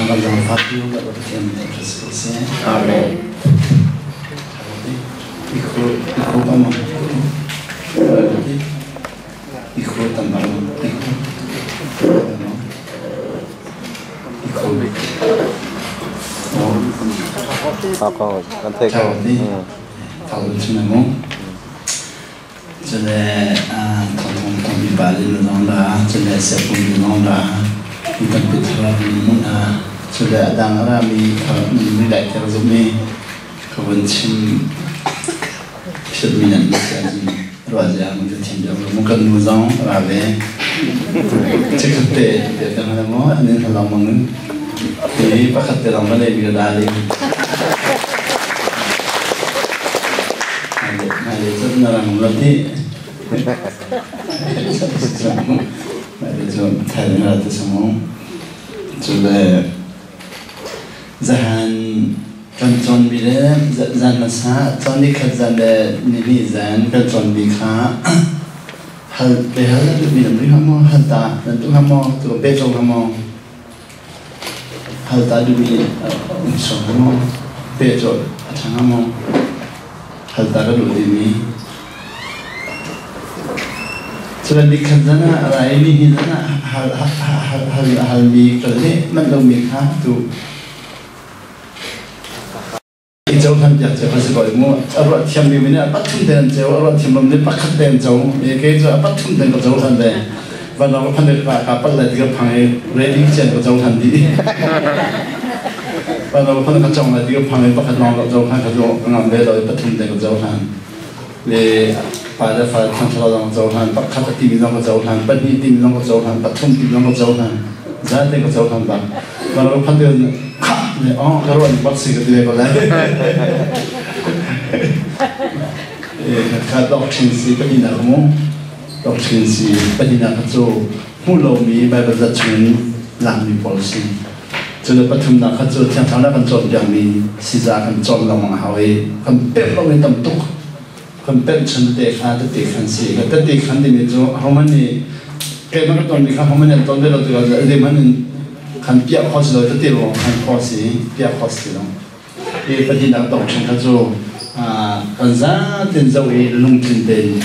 Kan zaangfah tu Bawipa Pathian min thangṭhat si ko seh. Amen. Ikhu ikhu pamo. Ikhu tambang ikhu. Ikhu. Ako kan thei ko. Thau chim mu. Cule thawngthawng thawngpi pa le na zong ra, cule siapum na zong ra, mi tampi thar mi mu hna, cule a dang a rami mi dai ter zumh i ka vun chim phiatmi nan si ahcun ruah zia mun ka thiam deuh lo mu kan nu zong ra ve. Chikkhat te te te hna maw an in halang mang in hi pakhat te lawng ka nei mi ka da ding. Hmailei cun na rang lo ti. Hmailei cun thai na ti sangong. Cu le zahan kan cawnmi le zan hmasa cawn ni khat zan le ni hnih zan kan cawnmi kha hal pe hal na duhmi lam rih hnga maw hal ta nan duh hnga maw tu pe cawng hnga maw Hal ta duhmi a um sual hnga maw? Pehcawh a ṭha hnga maw? Hal ta ka duh timi. Cun nikhat zan ah a ra i nihnih zan ah hal, hal, hal, a halmi ka leh manh lomi kha tu i cohlan piak cio a si ko mu. A ruah thiam mi nih a pathum te an ceu, a ruah thiam lo nih pakhat te an co. E kei cu a pathum te ka cohlan ve. Van ka phan ka ka pal lai ti ka phang i ready cian ka cohlan dih. Van ka phan ka cong lai ti ka phang i pakhat lawng ka cohlan ka ka ngam ve lo i pathum te ka cohlan. Le pa le fa thang thla zong ka cohlan, pakhat a timi zong ka cohlan, pahnih timi zong ka cohlan, pathum timi zong ka cohlan. Zate ka cohlan bak. Van ka phan te khah ne oh ka ruah bak si ka ti ve ko lai. Kha doctrine si pahnih nak mu. Doctrine si pahnih nak cu hmuh lomi Bible zat chungin lakmi pawl si. Cule pathumnak kha cu Thiang Thlarau kan cawnpiakmi siza kan cawn lengmang a hau i kan pemh lomi tam tuk. Kan pemh chun te kha tete khan si. Ka tete khan timi cu ahohmanh nih keimah ka tonmi kha ahohmanh nih an ton ve lo tikah zeihmanh in khan piah khawh si lo tete lawng khan khawh si piah khawh si lo. Hi pahnihnak doctrine kha cu kan zaten zoh i lungtlin tein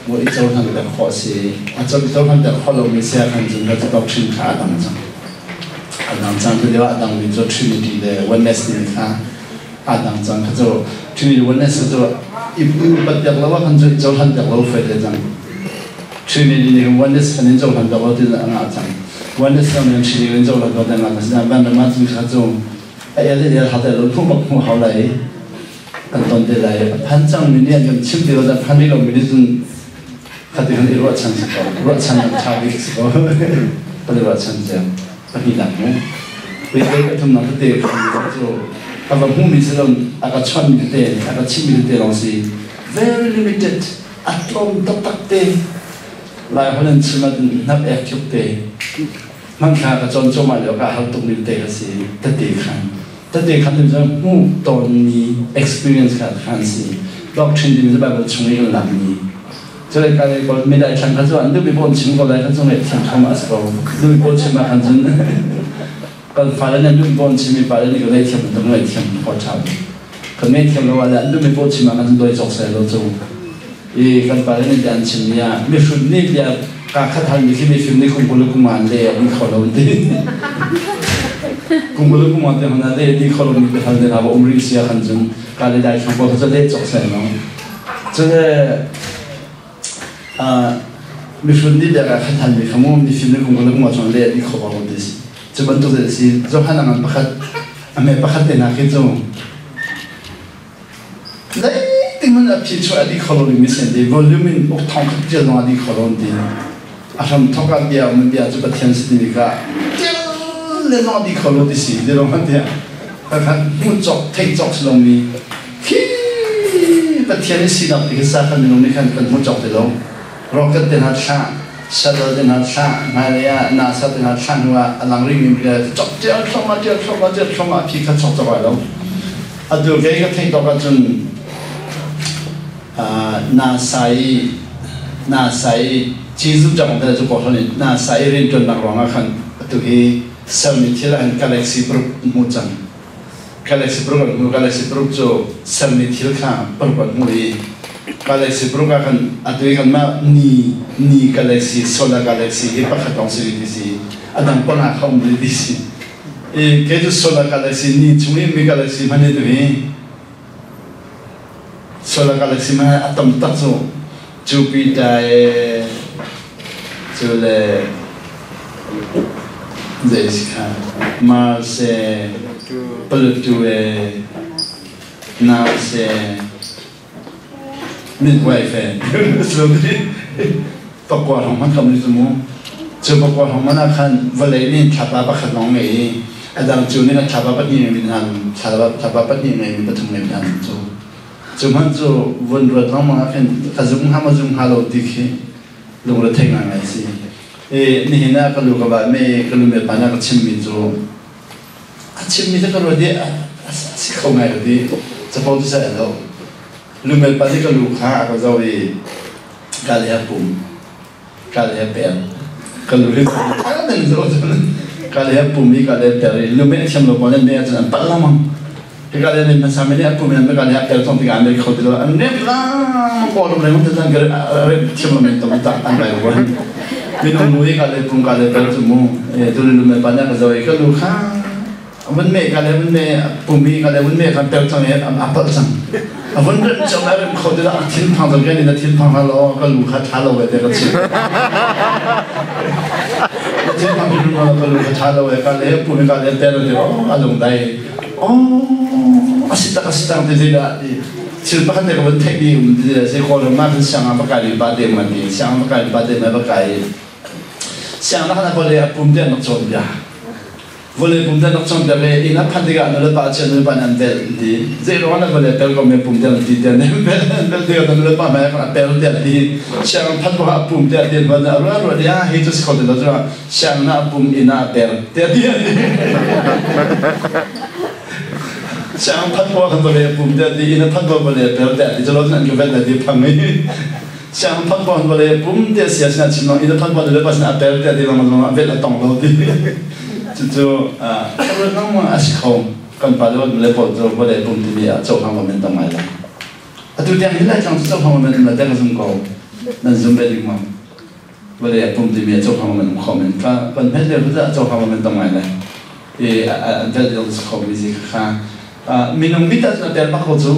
maw i cohlan piak khawh si. A cohlan piak khawh lomi si ahkhan cun ka doctrine kha a dang cang. A dang cang ti lio ah a dangmi cu Trinity le Oneness timi kha aa dang cang. Kha cu Trinity Oneness cu i upat piak lo ahkhan cu i cohlan piak lo fai te cang. Trinity nih Oneness khan in cohlan piak lo ti a ngah cang. Oneness zong nih Trinity in cohlan lo ti a ngah cang. Asinain van ram ah cun kha cu a el el hau te lo hmuh bak hmuh hau lai kan ton te lai. A phan cang mi nih an kan chim ti lo a phan rih lo mi nih cun khati kan i ruahchan si ko. Ruahchan an ṭha bik si ko. Kan i ruahchan cio. Pahnihnak mu. Pei pathumnak tete cu a va hmuhmi si lo a ka chawnhmi tete a ka chimhmi tete lawng si. Very limited. A tlawm taktak te. Lai holh in chim ahcun hnap ek tluk te. Hmanthla ka cawn cuahmah lio ka har tukmi tete ka si. Tete khan. Tete khan cu hmuh tawnmi experience kha khan si. Doctrine timi cu Bible chung i kan lakmi. Cule ka lei pawl midai thlang kha cu an duhmi pawl chim ko lai kha cu ngaih thiam thluahmah a si ko. Duhmi pawl chim ah khan cun kan fale nih an duhmi pawl chim i pale nih ka ngaih thiam kan ngaih thiam khawh ṭha. Kan ngaih thiam lo ah le an duhmi pawl chim ah khan cun doi cawk seh lo cu. I kan pale nih bia an chimmi ah mihrut nih bia kaa khat halmi khi mifim nih kum 20 kum an le an kho lo ti. Kum 20 kum te hmanh ah le ti kho lomi biahal te hna va um rih si ah khan cun ka le dai thlang pawl kha cu le cawk seh lo. Cun mihrut nih bia kaa khat halmi kha mu mifim nih kum 20 kum ah cun le ti kho ba lo ti si. Cu bantuk te si Johan a ngan pakhat a me pakhat te hna khi cu Zeitik hmanh a phi chuah a dih kho lomi misen ti volume in uk thong khat tial zong a dih kho lo ti. A hram thok ah bia um bia cu Pathian si timi kha tial le zong a dih kho lo ti si ti lo hmanh tiah kha hmuh cawk theih cawk si lomi khi Pathian i sinak ti khi sa kan minung nih khan kan hmu cawk ti lo. Rocket te hna thlah, shuttle te hna thlah, hmailei ah NASA te hna thlah hnu ah a lang rihmi bia cawk tial thluahmah tial thluahmah tial thluahmah a phi kha chok cawk ai lo. Atu kei ka theih tawk ahcun NASA i NASA i Jesuh cang te cu kawhhran in NASA i rianṭuannak ruangah khan atu hi Sermi thil ah hin galaxy paruk an hmuh cang. Galaxy paruk an hmuh. Galaxy paruk cu sermi thil kha paruk an hmuh i galaxy paruk ah khan atu i kanmah ni ni galaxy, solar galaxy hi pakhat lawng si rih ti si. A dang panga kha um rih ti si. I kei cu solar galaxy ni chung i mi galaxy hmanh hi tu hi solar galaxy hmanh a tam tak cu Jupiter e cu le zei si kha Mars e Pluto e Mars e midwife e pakua hrawng hmanh kam ni cu mu. Cu pakua hrawng hmanh ah khan vawlei nih thlapa pakhat lawng ngei i a dang cu nih thlapa pahnih ngei mi hna thlapa pahnih ngei mi pathum ngei mi hna cu cu hmanh cu vun ruat lengmang ah khin ka zum hnga maw zum hnga lo ti khi lungre thei ngai si. I nihin ah ka lu ka va me ka lu me pa na ka chimmi cu a chimmi cu ka ruat i a si kho ngai ka ti. Capo cu sai lo. Lumel pa nih ka lu kha a ka zoh i ka le a pum, ka le a per. Ka lu hi nan zoh cun ka le a pum i ka le a per i lume a thiam lo pawl nih me ahcun an palh lengmang. Hika le nih hmasa mi nih a pum in ka le a per cang tikah an rel kho ti lo. An rem lang kaw rum lengmang cun ka rem thiam lo men tam tak an rai ruan. Minung nu i ka le pum ka le per cu mu. Tu lumel pa nih a ka zoh i ka lu kha vun me ka le vun me pumi ka le vun me kan pel cang i a palh cang. A vun rem cang a rem kho ti a thin phang cang kan in a thin phang hna lo ka lu kha tha lo ve te ka chim. A thin phang lu ka lu kha tha lo ve ka le pumi ka le pel ti a lung dai. Oh, a si tak a si tak ti ti dah ti. Thil pakhat te ka vun theih mi um ti si kawl ma kan siang ah va kai li pa te ma ti siang va kai li pa te ma va kai. Siang na kana vale a pum te an rak cawn bia. Vawlei pum te rak cawnpiak le inn a phanh tikah nulepa chia nulepa nih an velh an ti. Zei ruangah nan vawlei pel ko me pum tiah an ti tiah an velh an velh tikah nulepa hmai ah a pel tiah an ti. Sianginn phanh bak ah a pum tiah ti an van a ruah ruah ti ah hi cu si kho ti lo cu sianginn ah a pum inn ah a pel tiah ti an ti. Sianginn phanh bak ah kan vawlei a pum tiah ti inn a phanh bak vawlei a pel tiah ti cu lo cun an ka velh lai ti phang i sianginn phanh bak vawlei a pum tiah sia sinah chim lo inn a phanh bak nulepa sinah a pel tiah ti lengmang zong ah velh a tong lo ti. Cucu nangmah a si kho. Kan pa le le pawl cu vawlei pum timi ah cohlang lo men tam ngai lo. Atu tiang hi Laitlang cu cohlang lo men um la ka zum ko. Nan zum ve ding maw? Vawlei a pum timi ah cohlang lo men um kho men. Ka kan hmet lio cu cohlang lo men tam ngai lai. I an vel ding si kho mi si kha. Minung mit ah cun a tel bak ko cu.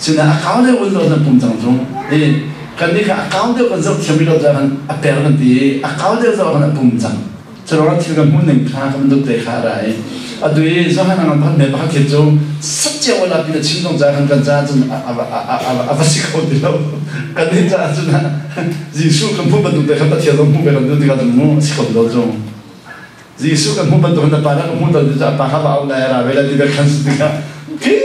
Cun a kau deuh un lo na pum cang cu. I kan nih kha a kau deuh kan zoh thiam rih lo caah a per kan ti i a kau deuh zoh kan a pum cang. Curuangah thil kan hmuh ning kha kan duk te kha a ra i atu i Johan ang phan me pakhat khi cu sat cio wala pin a chim zong ca kan kan ca cun a va si kho ti lo. Kan nih caah cun Jesuh kan hmuh bantuk te khan Pathian zong hmuh ve kan duh tikah cun mu a si kho ti lo cu. Jesuh kan hmuh bantuk na pa na ka hmuh ton ti pa kha va au lai ra ve la ti kan si tikah khi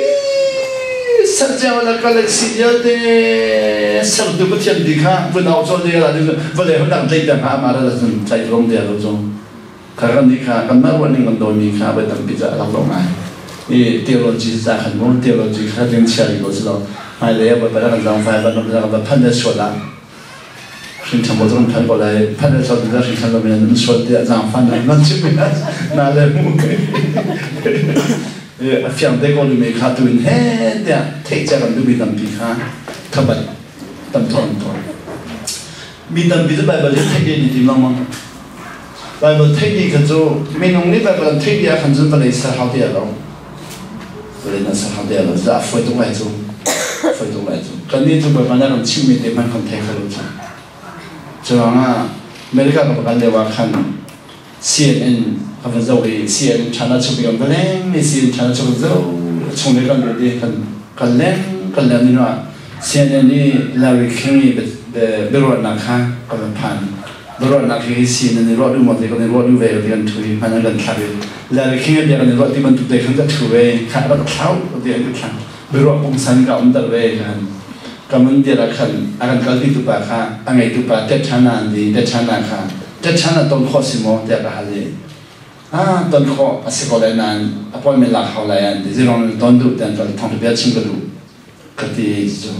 serciam la galaxy vialte sertu Pathian ti kha vun au chol de la ding vale hun dang tlai ta ha ma ra cun tlai rom de lo chung kha kan ni kha kan ma ruan ning kan do mi kha bai tampi cha lak lo ngai i theology cha khan mo theology kha ding chia ri ko si lo mai le ba ba kan zang fai ba ba phan de suala Hrinṭhan pawl cu kan phan ko lai. Phan le sual ti hrinṭhan lo men sual tiah zaangfah nan nan chim mi na le mu. A fiang te ko mi kha tu in he tiah theih cia kan duhmi tampi kha khabat tam thon thon. Mi tampi cu Bible hi theih ni tim lengmang. Bible theih ni kha cu minung nih Bible an theih bia khan cun vawlei ser hau ti lo. Vawlei nan ser hau ti lo. A fawi tuk lai cu. Fawi tuk lai cu. Kannih cu Bawipa nih a kan chimhmi te hmanh kan thei kho lo cu. Curuangah America ka va kal lio ah khan CNN ka va zoh i CNN channel chung i kan va leng i CNN channel chung zoh chung le kan lut i kan kan leng kan leng ni ah CNN i Larry King i biaruahnak kha ka va phan. Biaruahnak hi CNN i ruah duh maw ti kan i ruah duh ve ti kan thu i hman an kan thlak i Larry King a bia kan i ruah ti bantuk te khan ka thu ve kha rak thlau ti an ka thlang. Biaruah pungsan ka um ter ve khan ka mun dir ah khan a kan kalpi tu pa kha a ngeitu pa Tetchana an ti. Tetchana kha Tetchana ton khawh si maw tiah ka hal i ah ton khawh a si ko lai nain appointment lak hau lai an ti. Zirong ton duh tian kan thong bia chim ka duh ka ti cu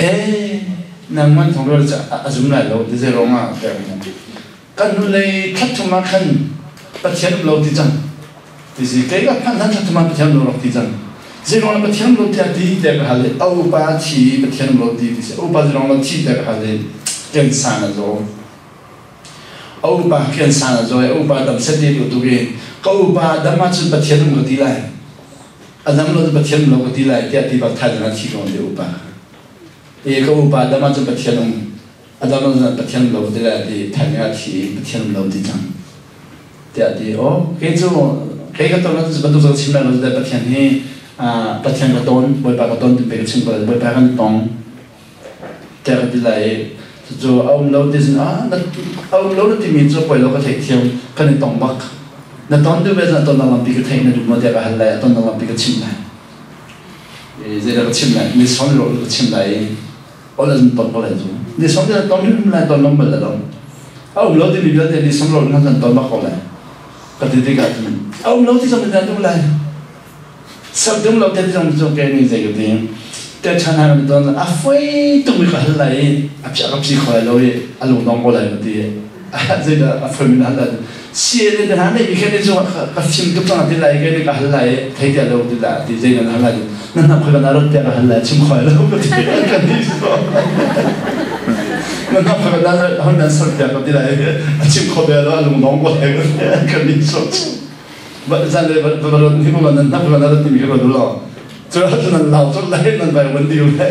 eh nang man thong rual a zum lai lo ti zirong ah kan hnulei thlat thum ah khan. Pathian um lo ti cang. Ti si kei ka phan hlan thuma Pathian lo rak ti cang. Zeiruang Pathian lo tiah ti te ka hal i a upa thi Pathian lo ti ti si. Upa zeiruang lo thi te ka hal i kensa na zaw. A upa kensa na zaw i a upa dam set ti tu i ka upa dam ahcun Pathian um ka ti lai. A dam lo cu Pathian lo ka ti lai tiah ti bak thai dang thi ko ti upa. I ka upa dam ahcun Pathian um a dam ahcun Pathian lo ti lai ti thai dang thi Pathian lo ti cang. Tiah ti aw kei cu kei ka ton cu bantuk cu chim lai lo cu Pathian hi Pathian ka ton Bawipa ka ton ti pe ka chim ko lai Bawipa kan tong tiah ka ti lai i cucu a um lo ti sin a a um lo na timi cu poi lo ka theih thiam kan i tong bak na ton duh ve cun a ton lampi ka theih na duh maw tiah ka hal lai a ton lampi ka chim lai zeidah ka chim lai ni son ro ka chim lai i ol an ton ko lai cu ni son te ton hrim lai ton long bal la lo a um lo timi vialte ni son ro kan ton bak ko lai ka ti tikah cun a um lo ti zong kan dum lai sak dum lo te zong cu ke ni zei ka ti te chan ha kan ton a foi tuk mi ka hal lai i a phia ka phi khoi lo i a lung dong ko lai ka ti zeidah a foi min hal lai si ne te hna nei mi khen ni cu ka fim tuk cang ti lai ke ni ka hal lai thei ti lo ti la ti zei nan hal lai nan hnap khoi na rat te ka hal lai chim khoi lo ka ti ka ni so nan hnap khoi na hon nan sar te ka ti lai a chim kho be lo a lung dong ko lai ka ni so zan le va ro ni mo nan hnap khoi na rat ti mi ka ro lo cu nan lau cu lai nan vai wan diu le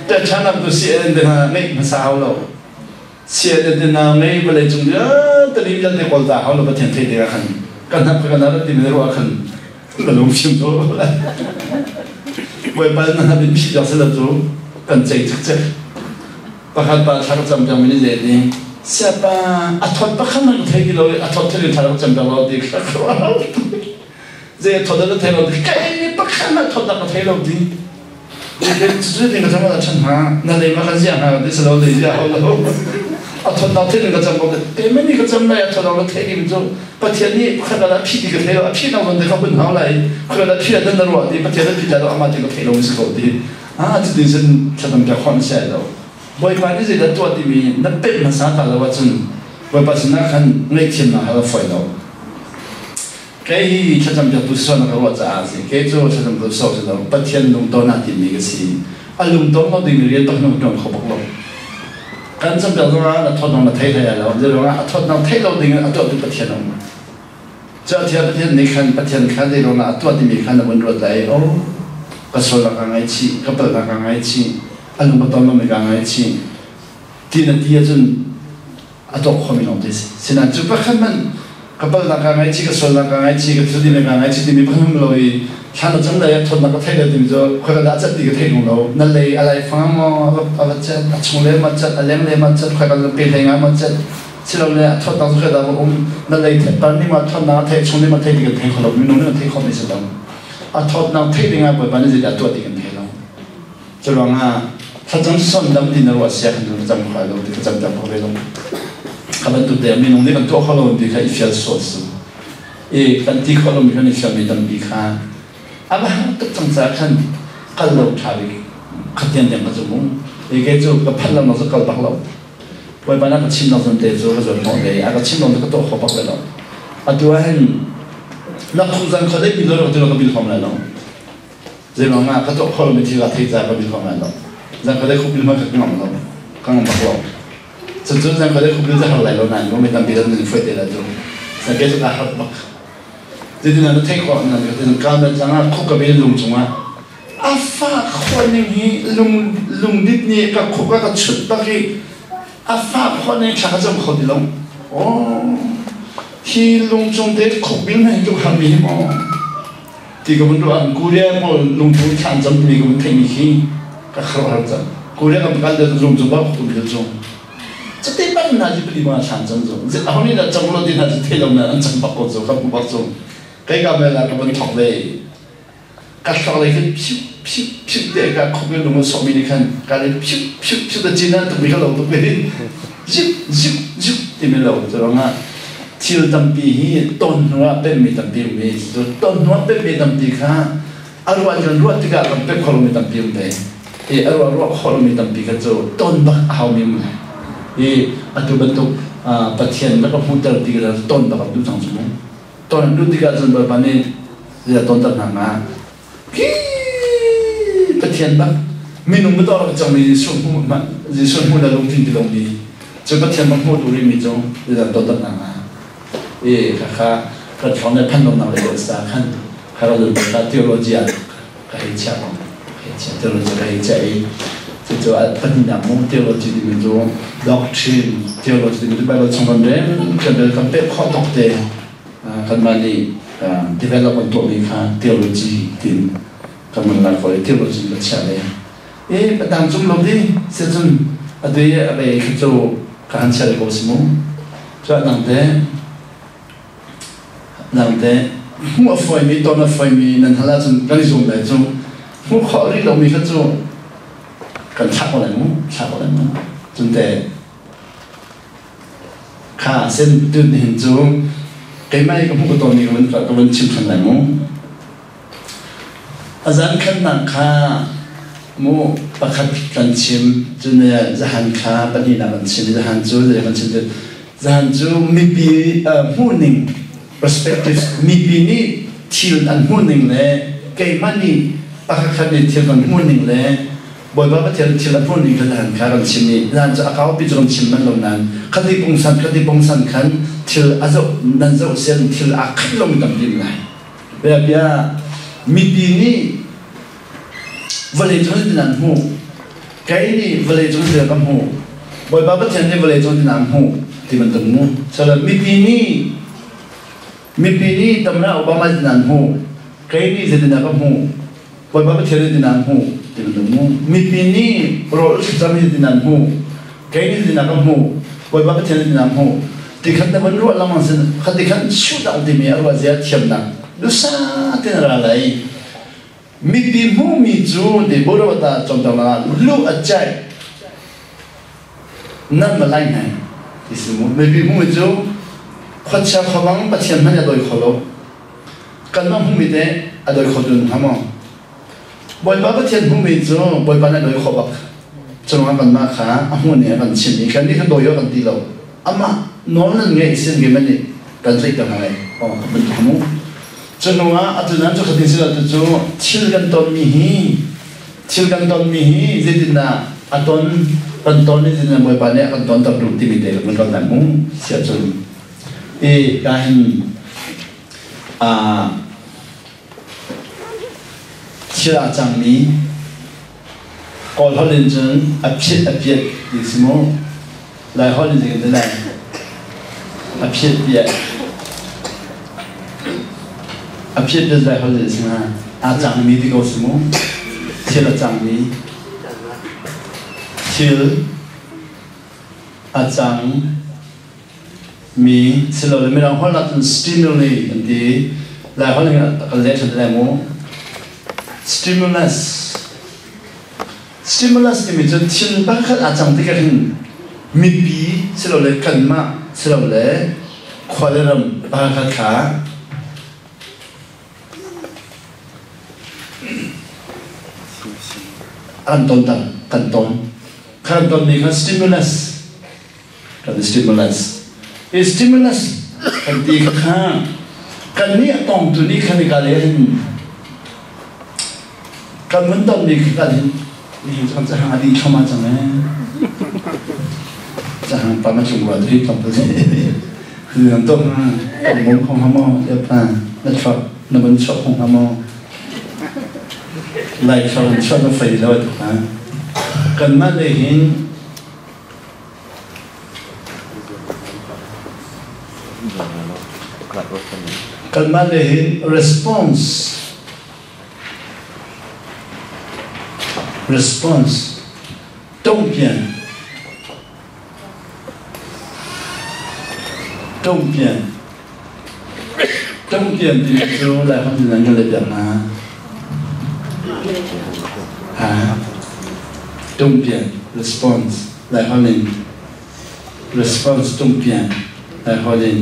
te chanam tu si en de na nei ma sa hau lo Sian te na ngei vawlei cung vialte ni vialte kawl ta hau lo Pathian theih tikah khan kan hnap kan rat ti mi ruah khan ka lung fim to Bawipa na hnap in phih jak sila cu kan cei cik cek pakhat pa thla ka cam piak mi ni zei ni siapa a thot pakhat man thei ti lo a thot thei thla ka cam piak lo ti kha zei thot na thei lo ti kai pakhat na thot na ka thei lo ti Cutin ka cam ah chan hna na lei ma kan ziah hna ti salo lei ziah ho lo a thon dau thil ka cam ko te mani ka cam lai a thon dau thei ding cu Pathian nih pakhat la phi ti ka thei lo a phi nang zon te ka hun hau lai khoi la phi dan na ruah ti Pathian phi la ama ti ka thei lo si ko ti a cutin sin thlacam ka khon se lo Bawipa nih zeidah tuah timi na pemh hmasa ta lo ahcun Bawipa sinah khan ngaihthiamnak hal a fawi lo. Kei hi thlacam piaktu si na ka ruah caah a si. Kei cu thlacam tu sawh si lo. Pathian lungton ah timi ka si. A lungton lo ding rian pakhat na ṭuan kho bak lo. Kan campiak zongah na thawtnak na thei hlei lo. Zeiruangah a thawtnak theih lo ding in a tuahtu Pathian a um. Cu a thia Pathian nih khan Pathian kha zeiruangah a tuah timi kha na vun ruat lai. Oh, ka sualnak kaa ngaihchih, ka palhnak kaa ngaihchih, a lung ka ton lomi kaa ngaihchih. Ti na ti ahcun a tuah khomi lawng te si. Sinain cu pakhat hmanh ka palnak kaa ngaihchih, ka sualnak kaa ngaihchih, ka thil ding kaa ngaihchih timi pakhat hmanh lo i thla na cam lei ah thawtnak ka theih lo timi cu khoi ka dah cat ti ka theih tung lo. Na lei a lai fang maw a va cat, a chung le ma cat, a leng le ma cat, khoi ka pe hlei nga ma cat. Silole a thawtnak cu khoi dah va um, na lei theih par nih ma thawtnak a theih, chung nih ma theih ti kan thei kho lo, minung nih kan thei kho mi si lo. A thawtnak theih ding ah Bawipa nih zeidah tuah ti kan thei lo. Curuangah thlacam son dam ti na ruah sia khan cun cam kho lo ti ka cam ter ko ve lo. Kha bantuk te minung nih kan tuah kho lo ti kha i fial sual su. I kan ti kho lo mi kan i fial mi tampi kha a va tuk cang caah khan kal lo ṭha bik khatian tiang ka zum u. I kei cu ka phanh lo cu kal bak lo. Bawipa na ka chim lo zon te cu ka zuan hnawh ve. A ka chim lo ka tuah kho bak ve lo. Atu ah hin na khuzan kho dei bil lo ka ti lo ka bil hom lai lo. Zeiruang ah ka tuah khawh lomi thil ah thei ca ka bil kho ngai lo. Zan khat khup bil ka ngam lo. Ka ngam bak lo. Cucu zan khat khup bil har lai lo nain mi tampi dan nan foi te la cu. Zan ke cu ka har bak. Zeitin na thei khawh na ka ka na tlang ah khup ka bil lung cungah a fa khawh ning hi lung lungdit nih ka khup ka chut bak i a fa khawh ning thla ka cam kho ti lo. Oh hi lung cung te khup bil na hi tu har mi hi maw Ti ka vun ruah Korea pawl lungthu thlan cam timi ka vun theihmi khi ka khuaruahhar cang. Korea kam kal de lung cu bak tum bil cung. Cate ban na ji pali ma thlan cam cu. Aho nih dah cam lo ti hna cu thei lo na an cam bak ko cu ka hmu bak cu. Kai ka mel ah ka vun thok ve. Ka thok lei khin phiu phiu phiu te ka khup lung a sawh mi nih khan ka le phiu phiu phiu da cin ah tuk mi ka lo tuk ve. Zip zip zip ti mi lo cu rong ah thil tampi hi ton hnu ah pemmi tampi um i cu ton hnu ah pemmi tampi kha a ruah kan ruah tikah kan pek kho lomi tampi um ve i a ruah ruah khawh lomi tampi kha cu ton bak a haumi um lai i atu bantuk Pathian na ka hmuhter ti kha ton bak an duh cang cu mu. Ton an duh tikah cun Bawipa nih zeidah tonter hna hnga? Hi Pathian bak minung ba rak cangmi Jesuh hmuh Jesuh hmuh le lungthin ti lomi cu Pathian bak hmuh duh rihmi cu zeidah tonter hna hnga? E khakha kan thawng le phan lonak le sa khan kha ka theology ah ka hei chiah ko hei chiah theology ka hei chiah i cucu pahnihnak mu theology timi cu doctrine theology timi cu Bible chung kan rel kan rel kan pek khawh tok te kanmah nih develop kan tuahmi kha theology tin kan mun lai ko i theology kan chiah le e patang cum lo di se cun atu i a lei kha cu ka han chiah ko si mu cu dang te Nang teh hmuh a fawimi, ton a fawimi nan hal ahcun kan i zuam lai cu. Hmuh khawh rih lomi kha cu kan thlah ko lai mu, thlah ko lai mu. Cun teh kha sen tun hin cu keimah i ka hmuh ka tonmi ka van chim than lai mu. A zan khatnak kha mu pakhat kan chim, cun zahan kha pahnihnak kan chim, zahan cu zei kan chim zahan cu mipi hmuhning perspective mipi nih thil an hmuhning le keimah nih pakhatkhat nih thil kan hmuhning le Bawipa Pathian thil a hmuhning kha zahan kha kan chim i zahan cu a kaupi cu kan chim manh lo nain khati pungsan khati pungsan khan thil a zoh nan zoh sian thil aa khat lomi tampi um lai. Bia mipi nih vawlei cung in an hmuh. Kei nih vawlei cung in ka hmuh. Bawipa Pathian nih vawlei cung in an hmuh ti bantuk mu. Cun mipi nih Tamra Obama in an hmuh. Kei nih zeitindah ka hmuh. Bawipa Pathian nih an hmuh ti bantuk mu. Mipi nih rawl thlacam in an hmuh. Kei nih zeitindah ka hmuh. Bawipa Pathian nih an hmuh. Ti khat na van ruah lengmang sin khat ti khan shoot timi a ruah zia thiamnak dusa tin ra lai. Mipi hmuhmi cu ti Buddha cawnpiak ah lu a ceih nan va lai nai ti si mu. Mipi hmuhmi cu khuachia khuabang Pathian hmanh a dawi kho lo. Kanmah hmuhmi te a dawi kho dun hnga maw? Bawipa Pathian hmuhmi cu Bawipa nih a dawi khawh bak. Cungah kanmah kha a hmuh ning a kan chimh i kan nih kha dawi awk kan ti lo. Amah nawl nan ngeih sin ke man nih kan tlaihter hna lai. Oh, ka bantuk mu. Cu hnu ah atu nan cu khatin sila tu cu thil kan tonmi hi thil kan tonmi hi zeitindah a ton kan ton i zeitindah Bawipa nih a kan tonter duh timi te kan ton lai mu siah cun i ka hin thil a cangmi Kawl holh in cun a phiat a piat ti si mu. Lai holh in zeitin ti lai? A phiat piat. A phiat piat Lai holh in si hnga. Aa cangmi ti ko si mu. Thil a cangmi. Thil a cang mi silole Mirang holh ah cun stimuli an ti. Lai holh in kan leh ṭhan lai mu. Stimulus. Stimulus timi cu thil pakhat aa cang tikah hin mipi silole kanmah silole khua le ram pakhat kha an ton kan ton. Kan tonmi kha stimulus kan stimulus i stimulus kan ti kha kan nih a tongtu nih khan ka le hin kan mun ton mi kha kan hin ni kan ca hang adi thoma chang e ca hang pa ma chung wa tri tom pa si nan tom kan mong khong hamo ya pa na chok na mun chok khong hamo lai chok chok na fai lo ta kan ma le hin Kanmah le hin response response tongpian tongpian tongpian timi cu Laiholh in nan kan let piak hna. Ha tongpian response Laiholh in response tungpian Laiholh in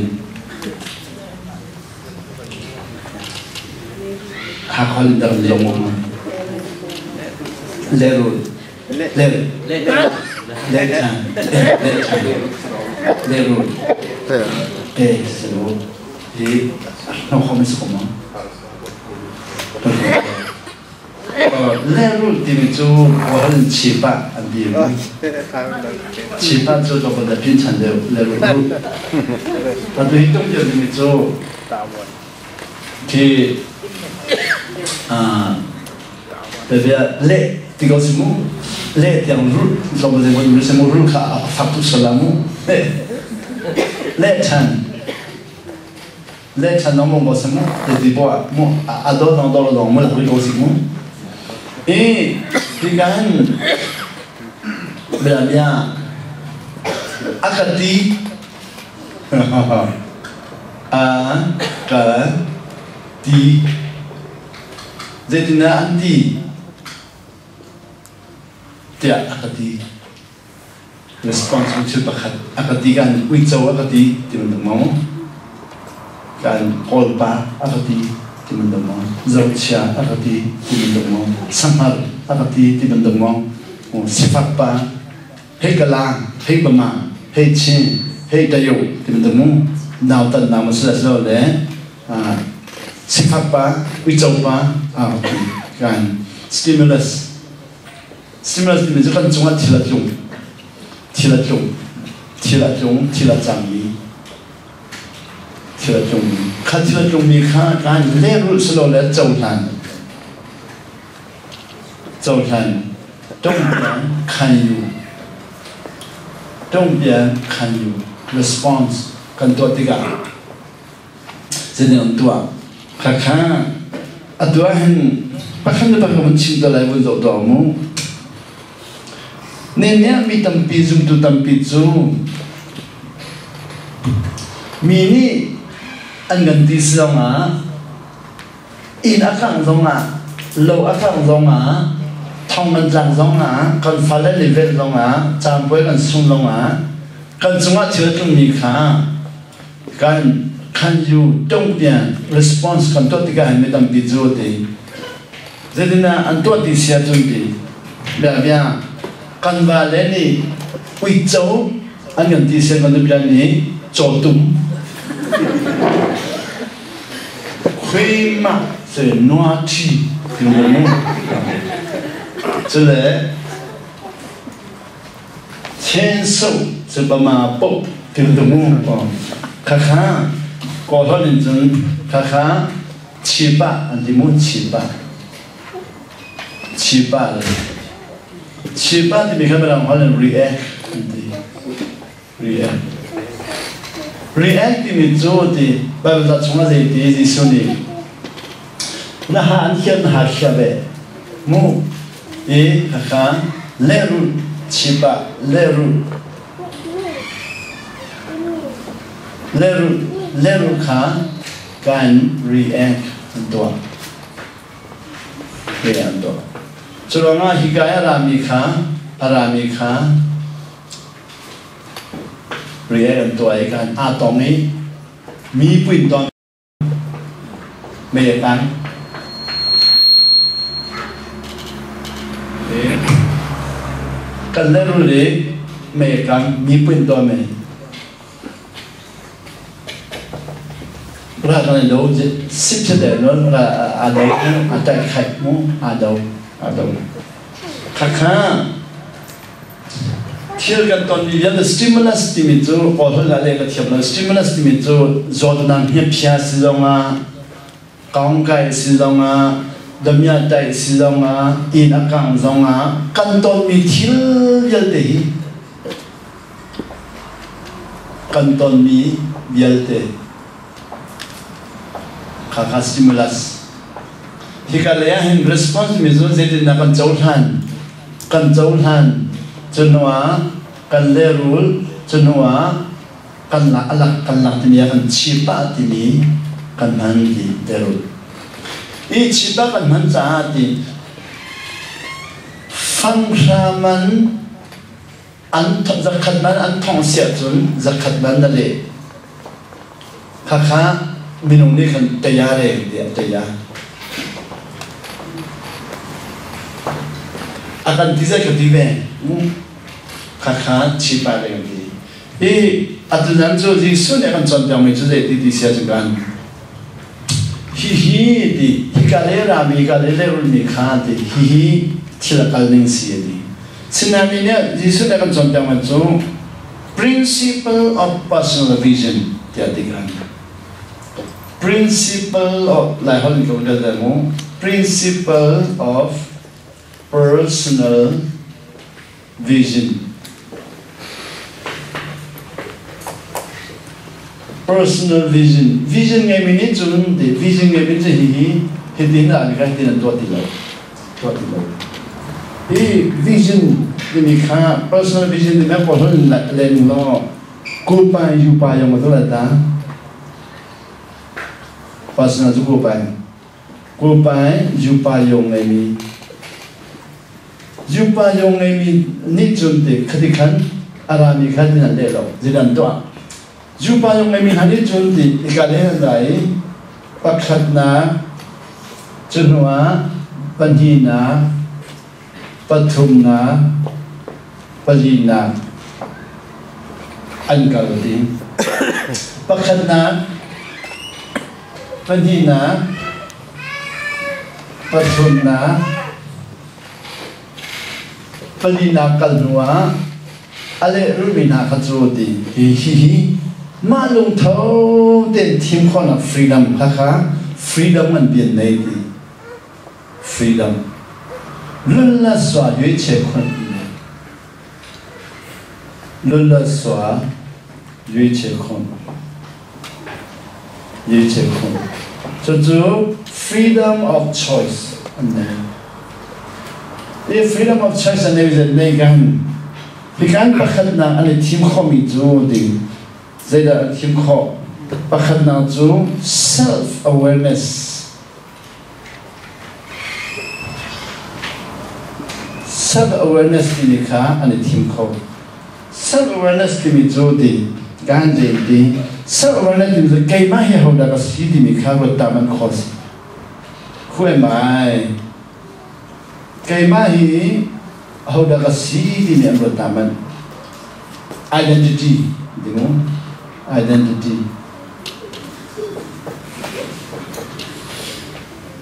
Hakha in dang le lerul le le le chan le chan lerul te sinu hi Hnawh khawh mi si ko maw? Lehrulh timi cu Kawlholh in chipah an ti. Chipah cu tlawmpal dah pin chan deuh lehrulh rulh. Atu hi tung ṭial timi cu khi bia leh ti ko si mu leh tiang rulh tlawmpal zei mun si mu rulh kha a fak tuk sual la mu leh ṭhan le chan nong mo sam te ti bo mo a do nong do dong mo la hui ko si mu e ti kan bia bia akati a ka ti zeitina an ti tiah a ka ti Response thil pakhat a ka ti kan uico a ka ti ti bantuk maw? Kan kawlpa a ka ti ti bantuk maw? Zohchia a ka ti ti bantuk maw? Sanghar a ka ti ti bantuk maw? Sifak pa, hei Kala, hei Bama, hei Chin, hei Tayo ti bantuk mu? Nautan na maw sila silo le sifak pa, uico pa a ka ti kan stimulus Stimulus timi cu kan cungah thil a tlung. Thil a tlung. Thil a tlung, thil a cangmi. Thil a tlungmi. Kha thil a tlungmi kha kan lehrulh silole cohlan. Cohlan. Tongpian khan yu. Tongpian khan yu. Response kan tuah tikah zeitin an tuah. Khakha atu ah hin pakhat le pakhat vun chim te lai vun zoh tuah mu. Ne nih mi tampi zumtu tampi cu mi nih an kan ti si zongah inn a kangh zongah lo a kangh zongah thong kan tlak zongah kan fale nih velh zongah caanpuai kan sung zongah kan cungah thil a tlungmi kha kan kan yu tongpian response kan tuah tikah hin mi tampi cu ti zeitinah an tuah ti sia cun ti bia bia kan va le nih uico an kan ti sia kan bia nih cawtum khuima se nua thi ti mu cule Chenso cu bama poh tildumu khakha kawlholh in cun khakha chipa an ti mu chipa chipa le chipa timi kha mirang holh in react an ti react react timi cu ti Bible ca chungah zei ti Jesuh nih na ha an khian na ha khia ve mu i khakha lehrulh chip ah lehrulh lehrulh lehrulh kha kan react an tuah react an tuah cu ruangah hika i a rami kha a rami kha react an tuah i kan aa tong i mi puin ton Mei a tang. Kan lehrul i mei a kang, mi puin tuah mei. Ra kan i do, sip si te no, ra a do, a taih khaih mu, a do, a do. Khakha, Thil kan tonmi vialte stimulus timi cu Kawlholh ah leh ka thiam lo. Stimulus timi cu zawtnak hniaphia si zongah, kongkai si zongah, damiah taih si zongah, inn a kang zongah kan tonmi thil vialte hi kan tonmi vialte khakha stimulus. Hika lei ah hin response timi cu zeitindah kan cohlan? Kan cohlan. Cu hnu ah kan lehrul, cu hnu ah kan lak, a lak kan lak timi ah kan chipah timi kan hman ti lehrul. I chipah kan hman caah ti fanghra man an zakhat man an thong siah cun zakhat man na leh. Khakha minung nih khan taya reng tiah taya. A kan ti zei ka ti ve. Khakha chipa reng ti. Hi atunan cu Jesuh nih a kan cawnpiakmi cu zei ti ti sia cu kan. Hihi ti hika le rami ka le lehrulmi kha ti hihi thil a kal ning si a ti. Sinain nih Jesuh nih a kan cawnpiak man cu principle of personal vision tiah ti kan. Principle of Lai holh in ka vun rel mu. Principle of personal vision. Personal vision. Vision ngeimi nih cun ti vision ngeimi cu hihi hitin ah kan tin an tuah ti lo. Tuah ti lo. Hi vision timi kha personal vision timi kha hon len law ku pa yu pa yang ma tu la ta. Personal cu ku pa ku pa yu pa yong ngeimi Zupa yong ngeimi nih cun ti khati khan a rami kha tin an leh lo zin an tuah. Zupa yong ngeimi hna nih cun ti ika le an ra i pakhatnak, cu hnuah pahnihnak, pathumnak, palinak an kal ti. Pakhatnak, pahnihnak, pathumnak, palinak kal hnuah a lehrulhmi hna kha cu ti hi hihi mah lungtho tein thim khawhnak freedom kha kha freedom an pian nei ti freedom lun la sua yue che khun lun la sua yue che khun yue che khun cucu freedom of choice an nei. I freedom of choice an nei zet nei kan hikan pakhatnak an i thim khomi cu ding zeidah an thim khawh? Pakhatnak cu self awareness. Self awareness timi kha an i thim kho. Self awareness timi cu ti kan zei ti self awareness timi cu keimah hi hodah ka si timi kha ruat ta man kho si. Who am I? Keimah hi hodah ka si timi an ruat ta man. Identity ti mu. Identity.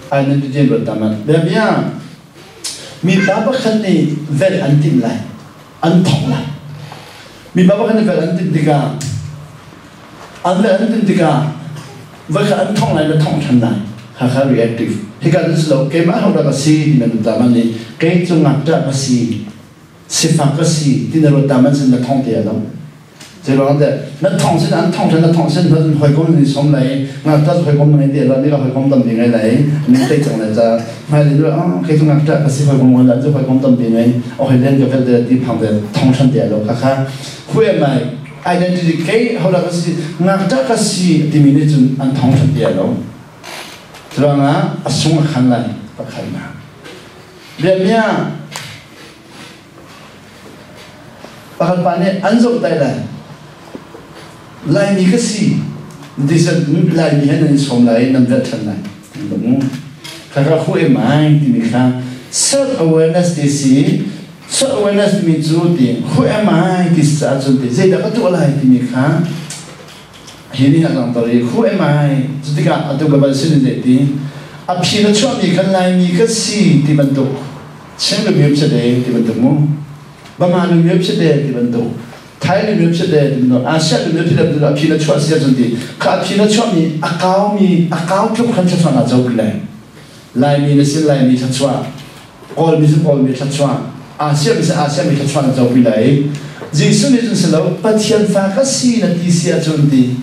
Identity an ruat ta man. Bia bia mipa pakhat nih velh an timh lai. An thok lai. Mipa pakhat nih velh an timh tikah an velh an timh tikah voikhat an thong lai na thong ṭhan lai. Hakha reactive. Hika cu si lo keimah hodah ka si ti nan ta man nih kei cu ngakṭah ka si sifak ka si ti na ruat ta man sin na thong te a lo. Zeiruang deh na thong sin an thong na thong sin na hawikom ni som lai ngakṭah hawikom ngai te la ni ka hawikom tampi ngai lai ni te cang lai ca hmai le ah kei cu ngakṭah ka si hawikom ngai lai cu hawikom tampi ngai o hoi len ka vel te ti phang te thong than te lo kha kha who am I identity kei hola ka si ngakṭah ka si timi nih cun an thong than te lo curuangah a sung a khan lai pakhat na bia mia Pakhat pa nih an zomhtaih lai. Laimi ka si. Ti Laimi he nan i sawm lai nan velh ṭhan lai. Kha who am I timi kha self awareness ti si. Self awareness timi cu ti who am I ti si caah cun ti zeidah ka tuah lai timi kha hi nih a langhter i who am I cu tikah atu ka bal sin in ti a phi na chuahmi khan Laimi ka si ti bantuk Chin lu si de ti bantuk mu Bama lu si de ti bantuk Thai lu si de ti bantuk Asia lu si de ti a phi na chuah sia cun ti kha a phi na chuah mi a kau mi a kau tluk khan thluachuah na co le Laimi na sin Laimi thluachuah Kawlmi si Kawlmi thluachuah Asia mi si Asia mi thluachuah na co pi lai Jesuh nih cun si lo Pathian fa ka si na ti si ahcun ti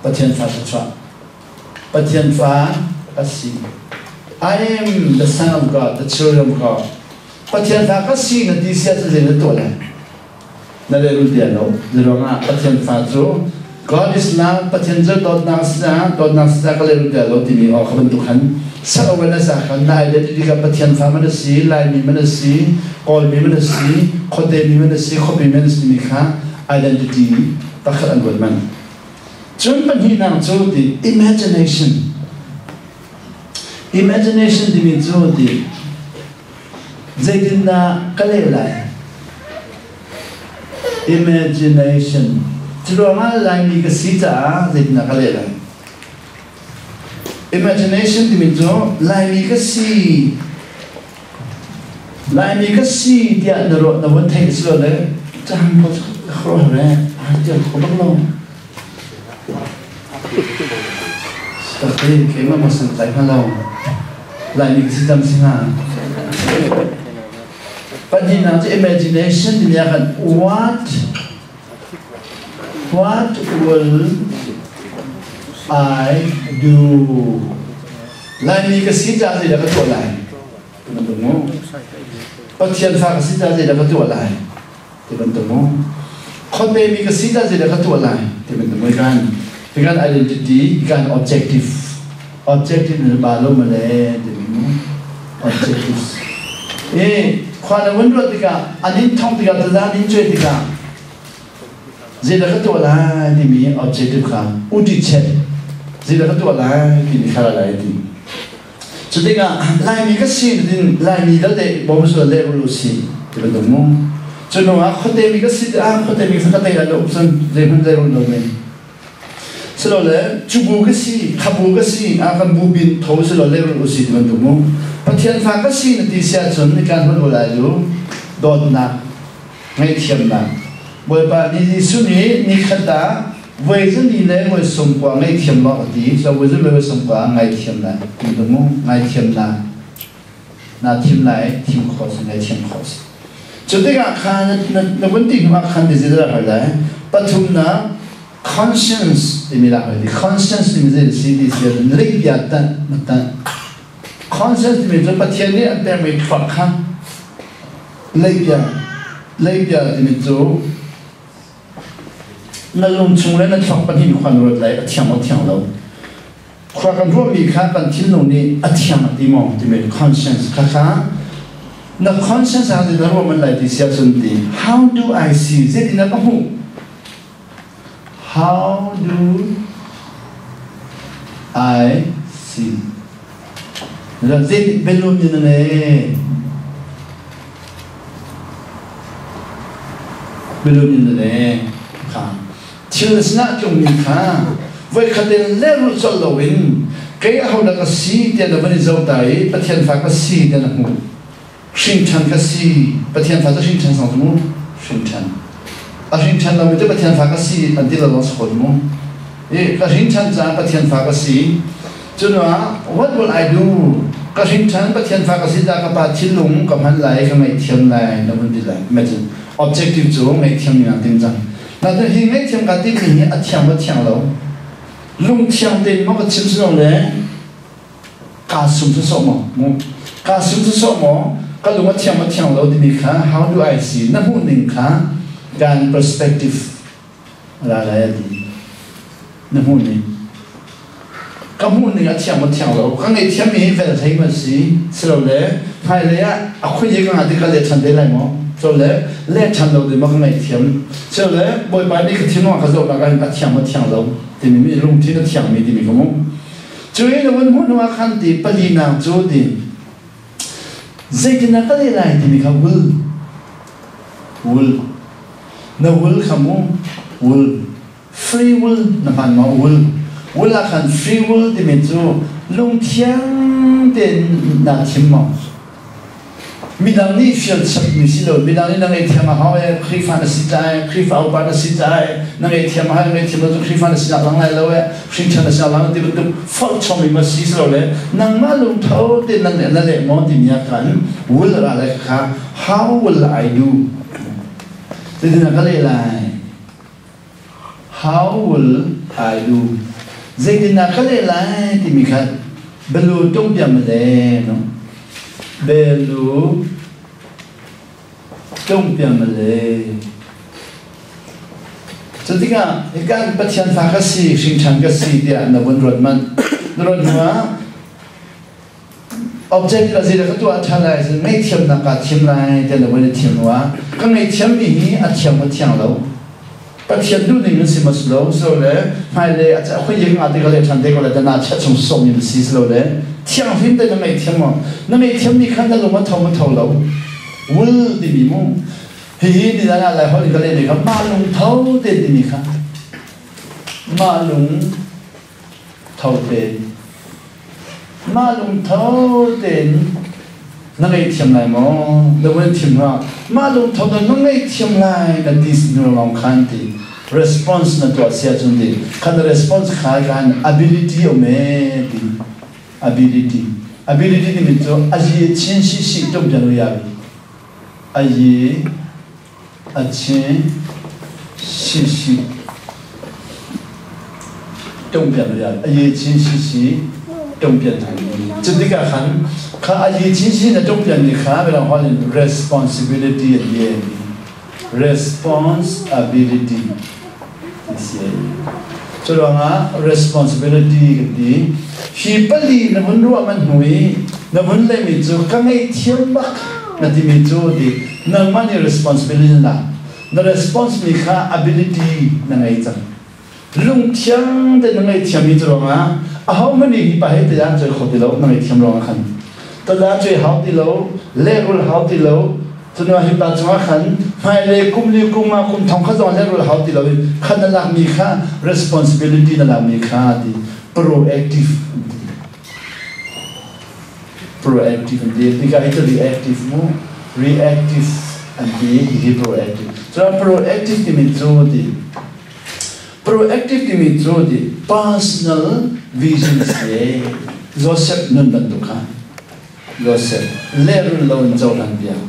Pathian fa thluachuah Pathian fa ka si. I am the son of God, the children of God. Pathian fa ka si na ti sia cu zei na tuah lai? Na lehrul ti lo. Zeiruangah Pathian fa cu God is love, Pathian cu dawtnak si dawtnak si ka lehrul ti lo timi aw kha bantuk khan self awareness ah khan na identity kha Pathian fa man a si, Laimi man a si, Kawlmi man a si, khuate mi man a si, khuapi man a si timi kha identity pakhat an ruat man. Cun pahnihnak cu ti imagination. Imagination timi cu ti zeitindah ka leh lai? Imagination. Cu ruangah Laimi ka si caah zeitindah ka leh lai? Imagination timi cu Laimi ka si Laimi ka si tiah na ruah na vun theih si lo le cang ko khuaruahhar eh aa tial kho bak lo. Takte keimah maw santlai hnga lo. Laimi ka si tam si hnga. Pahnihnak cu imagination timi ah khan what What will I do? Laimi ka si caah zeidah ka tuah lai? Ti bantuk mu. Pathian fa ka si caah zeidah ka tuah lai? Ti bantuk mu. Khuate mi ka si caah zeidah ka tuah lai? Ti bantuk mu. Kan kan identity, kan objective. Objective ni ba lo male ti mu. Objectives. Eh, khua na vun ruat tikah, an in thong tikah, tazan in cuai tikah, zeidah ka tuah lai timi objective kha uti chet zeidah ka tuah lai timi kha lai ti cu tikah Laimi ka si din Laimi dal de bom su le ulu si ti bantuk mu cu hnu ah khuate mi ka si ah khuate mi ka te la lo cun zeihmanh zei run lo men silole cubu ka si khabu ka si a kan bu bin tho silo le ulu si ti bantuk mu Pathian fa ka si na ti sia cun kan hun ulai lu dawtnak ngaihthiamnak Bawipa nih Jesuh nih nikhat ah voi zali le voi sawmkua ngaihthiam law a ti so voi zali le voi sawmkua ngaithiam lai ti tu mu ngaithiam na na thim lai thim khawh si ngaithiam khawh si cu tikah khan na vun ti hnu ah khan ti zidar har lai pathumnak conscience timi la hoi ti conscience timi zei si ti si lei bia tan na tan conscience timi cu Pathian nih an pekmi thluak kha Leibia leibia timi cu na lungchung le na thluak pahnih khuan ruat lai a thiang maw thiang lo. Khua kan ruahmi kha kan thinlung nih a thiang a ti maw timi conscience kha kha na conscience ah na ruah man lai ti sia cun ti how do I see zeitin na ka hmuh how do I see Zeitik bialun in na le bialun in na le kha thil na sinah tlungmi kha voikhat in lehrulh colh loin kei ahodah ka si tiah na van i zoh ta i Pathian fa ka si tiah na hmuh hrinṭhan ka si Pathian fa cu hrinṭhan sang cu mu hrinṭhan a hrinṭhan lomi cu Pathian fa ka si an ti lo lawng si ko mu i ka hrinṭhan caah Pathian fa ka si Cunuah what will I do? Ka hrinṭhan Pathian fa ka si dah ka pa thinlung ka hman lai ka ngaihthiam lai na vun ti lai. Imagine objective cu ngaihthiam ning ah tim cang. Natin hi ngaihthiam ka timi hi a thiang maw thiang lo? Lungthiang tein maw ka chim si lo le kaa sum sawsawh maw? Mu kaa sum sawsawh maw? Ka lung a thiang maw thiang lo timi kha how do I see? Na hmuh ning kha kan perspective la lai a ti. Na hmuh ning. Ka hmuh ning a thiang maw thiang lo? Ka ngaihthiam mi hi vel hlei ma si? Silole hmailei ah a khuai ka ngah ti ka leh ṭhan te lai maw? Cole leh ṭhan lo ding maw ka ngaihthiam? Silole Bawipa nih ka thinlung a ka zohnak ah hin a thiang maw thiang lo timi mi lungthin a thiangmi timi ka mu. Cu i na vun hmuh hnu ah khan ti palinak cu ti zeitin ah ka leh lai timi kha will will na will kha mu will free will na hman maw will will ah khan free will timi cu lungthiang tein naa thim maw midang nih fial chapmi si lo midang nih na ngaihthiam a hau e Khrihfa na si caah Khrihfa upa na si caah na ngaihthiam a hau ngaihthiam lo cu Khrihfa na sinak lang lai lo e hrinṭhan na sinak lang ti bantuk forh chommi ma si lo le nangmah lungtho te na na leh maw timi ah khan will ra le kha how will I do zeitin ka leh lai How will I do? Zeitindah ka leh lai timi kha belu tung piam le no. Belu tung piam le. Cu tikah hika Pathian fa ka si, hringṭhan ka si tiah na vun ruat manh. Na ruat hnu ah object la zeidah ka tuah ṭhan lai ngaihthiamnak kaa thim lai tiah na vun i thim hnu ah ka ngaihthiammi hi a thiang maw thiang lo Pathian duhning in si maw si lo so le hmailei a khoi yeng nga te ka le ṭhan te ko le dana chiah chung sawm in si si lo le thianghlim te na ngaihthiam maw na ngaihthiammi khan na lung a tho maw tho lo will timi mu hihi ni dana lai holh in ka leh mi kha mah lung tho te timi kha mah lung tho te. Mah lungtho tein na ngaihthiam lai maw? Na vun thim hlah. Mah lungtho na na ngaihthiam lai na ti hnu lawng khan ti response na tuah si ahcun ti khan na response kha kan ability um e ti ability ability timi cu a yi chin si si tum pian ya a yi a chin si si tum pian ya a yi chin si si tum pian cu tikah khan kha a yi chin si na tum pian ni kha mirang holh in responsibility an ti responsibility ti si. Cu ruangah responsibility kan ti. Hi pali na vun ruah man hnu i na vun lehmi cu ka ngaihthiam bak na timi cu ti nangmah nih responsibility na na response mi kha ability na ngei cang. Lungthiang te na ngaihthiam mi cu ruangah ahohmanh nih hi pa he tiah an choi kho ti lo na ngaihthiam ruangah khan tada choi hau ti lo lehrul hau ti lo. Cun hi pa cungah khan hmailei kum li kum nga kum thong kha zong lehrul hau ti lo in khan na lakmi kha responsibility na lakmi kha ti proactive an ti. Proactive an ti. Tika hi cu reactive mu reactive an ti hi proactive. Cun proactive timi cu ti proactive timi cu ti personal vision si Joseph nun bantuk kha Joseph lehrul lo in cohlan piak.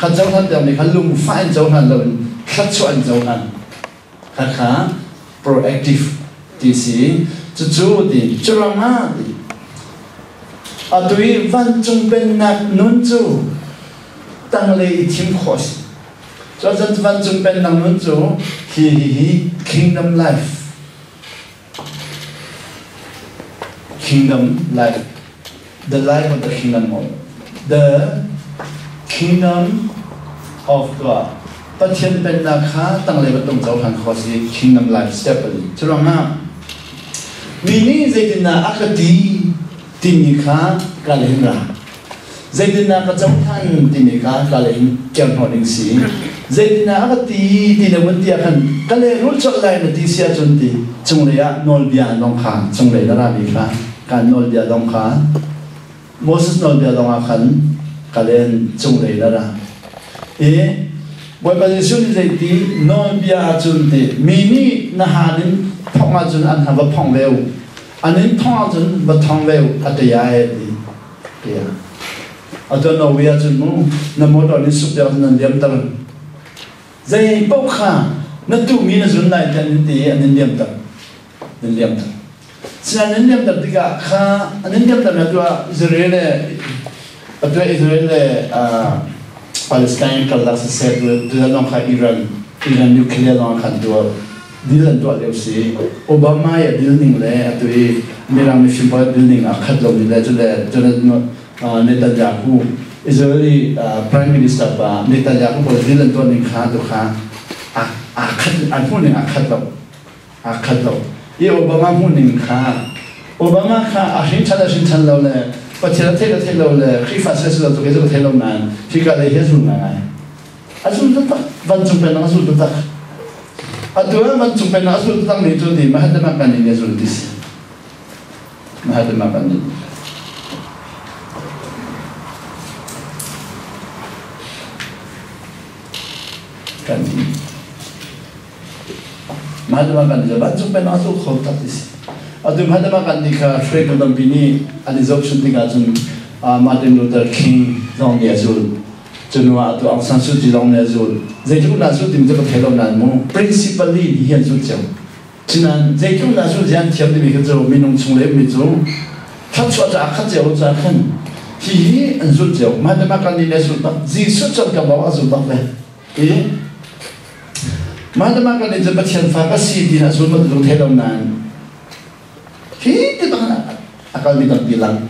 Kha cohlan piakmi kha lungfah in cohlan lo in thluachuah in cohlan. Kha kha proactive ti si. Cucu ti curuang ah ti atu i vancung pennak nun cu tanglei i thim khawh a si. Cuacun vancung pennak nun cu hi hi hi kingdom life Kingdom life, the life of the kingdom of the kingdom of God. Pathian pennak kha tanglei va tung cohlan kho si kingdom life step ali. Curuangah mi nih zeitindah a ka ti timi kha ka leng ra. Zeitindah ka cohlan timi kha ka leng kir hnawh ding si. Zeitindah a ka ti ti na vun ti ah khan ka lehrul colh lai na ti si ahcun ti cunglei ah nawlbia dong kha cunglei na rami kha kan nawlbia dong kha Moses nawlbia dong ah khan ka len cunglei na ra. I Bawipa Jesuh nih zeiti nawlbia ahcun ti mi nih na han in thong ahcun an ha va phong ve u an in thong ahcun va thong ve u a ti ai ti. Tiah a tuan lo ve ahcun mu na motor nih suk deuh nan liamter. Zei paoh kha na tuhmi na zun lai tiah an ti an in liamter. Nan liamter. Sinain nan liamter tikah kha an in liamter na tuah Israel le atu Israel le Palestine karlak siseh tu zong kha Iran Iran nuclear zong khan tuah deal an tuah lio si. Obama i a deal ning le atu i Mirang mifim pawl deal ning aa khat lo ni le cule Netanyahu Israeli Prime Minister pa Netanyahu pawl deal an tuah ning kha tu kha aa khat an hmuh ning aa khat lo aa khat lo i Obama hmuh ning kha Obama kha a hrin ṭhan a hrin ṭhan lo le Pathian a theih le theih lo le Khrihfa si lo tu kei cu ka thei lo nain hika lei hi a zul ngai ngai a zul taktak vancung pennak a zul taktak atu ah vancung pennak a zul taktak mi cu ti Mahatma Gandhi nih a zul ti si Mahatma Gandhi Gandhi Mahatma Gandhi cu vancung pennak a zul kho tak ti si atu Mahatma Gandhi kha hruaitu tampi nih an i zohchun tikah cun Martin Luther King zong nih a zul Cu ah atu Aung San Suu Kyi zong nih a zul. Zeitluk dah zul timi cu ka thei lo nain mu principally hi an zul cio. Cunain zeitluk dah zul zia an thiam timi kha cu minung chung le mi cu thluachuah caah khat cio caah khan hi hi an zul cio. Mahatma Gandhi nih a zul bak. Jesuh cu ka bawk a zul bak ve. I Mahatma Gandhi cu Pathian fa ka si ti a zul bak cu thei lo nain hi ti bang a kalmi tampi lang.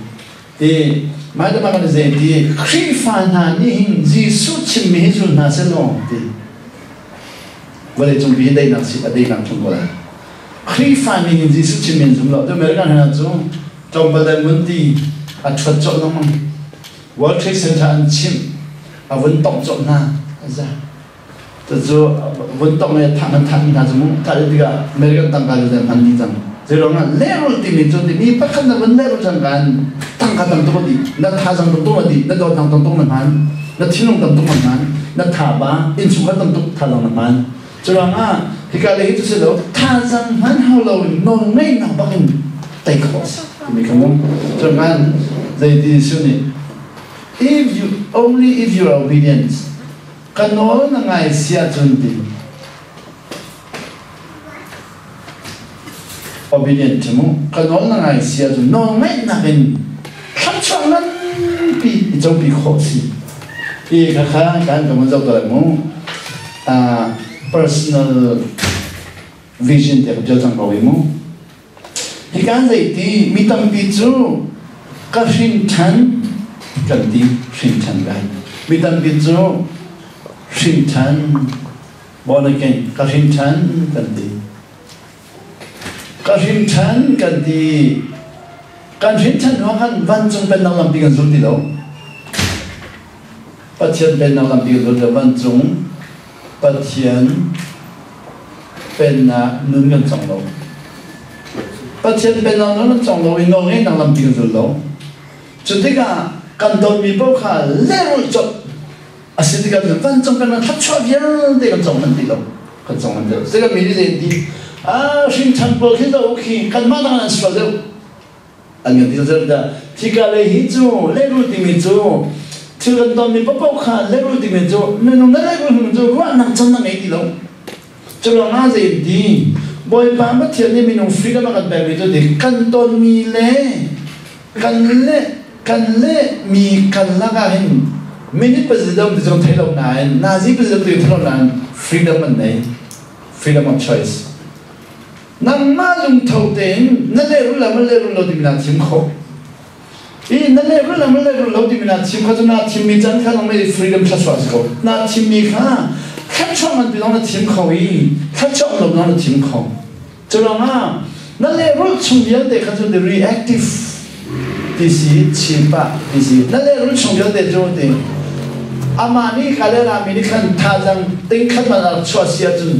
I Mahatma Gandhi zei ti Khrihfa hna nih hin Jesuh chimmi hi zul hna seh law ti vawleicung pi hi daihnak si a daihnak chung ko lai. Khrihfa nih hin Jesuh chimmi an zum lo. Tu American hna cu tlawmpal dai mun ti a ṭhuat colh lengmang. World Trade Center an chimh a vun tongh colh hna. Aza. Cucu vun tongh le thah man thah mi hna cu mu thah tikah American tangka cu hman dih cang. Zeiruangah lehrulh timi cu timi pakhat na vun lehrulh cang kan tangka tam tuk a dih, na thazang tam tuk a dih, na dawtnak tam tuk na hman, na thinlung tam tuk na hman, na thaba, innchungkhar tam tuk thazang na hman. Curuangah hika le hi cu si lo, thazang hman hau lo in nawl ngeihnak bak in tei khawh a si timi kha mu. Curuangah zei ti Jesuh nih if you only if you are obedient ka nawl na ngai si ahcun ti Obedient cu mu ka nawl na ngai si ahcun nawlngaihnak in thluachuah nganpi i copi khawh si. Hi khakha kan ka mun zoh to lai mu. Personal vision te ka ṭial cang ko hi mu. Hi kan zei ti mi tampi cu ka hrin ṭhan kan ti hrin ṭhan lai. Mi tampi cu hrin ṭhan Born again, ka hrin ṭhan kan ti. Ka hrin ṭhan kan ti. Kan hrin ṭhan hnu khan vancung pennak lampi kan zul ti lo. Pathian pennak lampi kan zul ti lo. Vancung Pathian pennak nun kan cong lo. Pathian pennak nun kan cong lo i nawlngeihnak lampi kan zul lo. Cu tikah kan tonmi paoh kha lehrulh colh a si tikah vancung kan thluachuah vialte kan cong manh ti lo kan cong manh ti lo tikah mi nih zei ti a hrin ṭhan pawl khi do khi kanmah dang an sual deuh an kan ti zel dah thika le hi cu lehrul timi cu thil kan tonmi paoh kha lehrul timi cu minung na lehrul cu ruahnak chan na ngei ti lo cu ruangah zei ti Bawipa Pathian nih minung freedom a kan pekmi cu dik kan tonmi le kan le kan le mi kan lakah hin minute president ti zong thei lo nain Nazi president ti thei lo nain freedom an nei, freedom of choice. Nangmah lungtho tein na lehrul le na lehrul lo timi naa thim kho i na lehrul le na lehrul lo timi naa thim kho cu naa thimmi can kha nang freedom thluachuah si ko. Naa thimmi kha thluachuah ngan pi zong na thim kho i thluachuah lo zong na thim kho. Curuangah na lehrulh chung vialte kha cu the reactive ti si chipa ti si na lehrulh chung vialte cu ti amah nih ka le rami nih khan thazang ting khat man a rak chuah si ahcun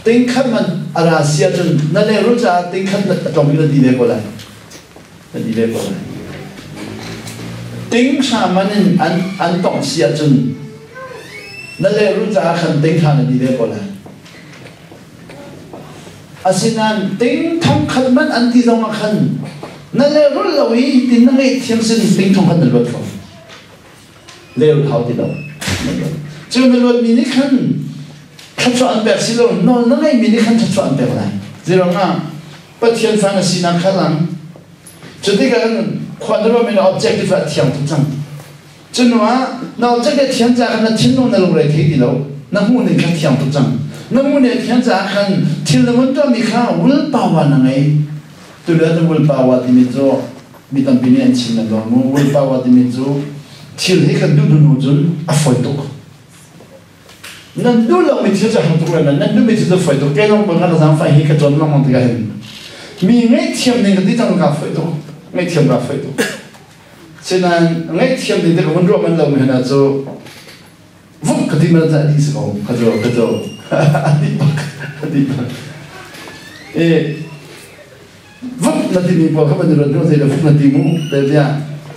ting khat man a ra si ahcun na lehrulh caah ting khat na tlawm na di ve ko lai na di ve ko lai ting hra man in an tong si ahcun na lehrulh caah khan ting hra na di ve ko lai. Asinain ting thongkhat man an ti zong ah khan na lehrulh lo i tin na ngaihthiam sin ting thongkhat na luat kho. Lehrulh hau ti lo. Cu na luatmi nih khan thluachuah an pek si lo, nawl na ngeihmi nih khan thluachuah an pek lai. Zeiruangah Pathian fa na sinak kha lang. Cu tikah kan khua na ruahmi na objective ah thiang tuk cang. Cu ah na object le thiam caah khan na thinlung na lungre thei ti lo. Na hmuh ning kha thiang tuk cang. Na hmuh ning thiam caah khan thil na vun tuahmi kha willpower na ngei. Tulio cu willpower timi cu mi tampi nih an chim lem lo mu. Willpower timi cu thil hi kan duh hnu cun a fawi tuk. Nan duh lomi thil cu hang tuk le nan duhmi thil cu fawi tuk. Kei zong ka zaangfah hi ka cawn lengmang tikah hin mi ngaihthiam ning ka ti cang ka fawi tuk. Ngaihthiam ka fawi tuk. Sinain ngaihthiam ding te ka hun ruah man lo mi hna cu vuk ka ti man ca di si ko ka jo ka jo adi bak adi bak e vuk na ti mi pawl kha man ruat zei vuk na ti mu te bia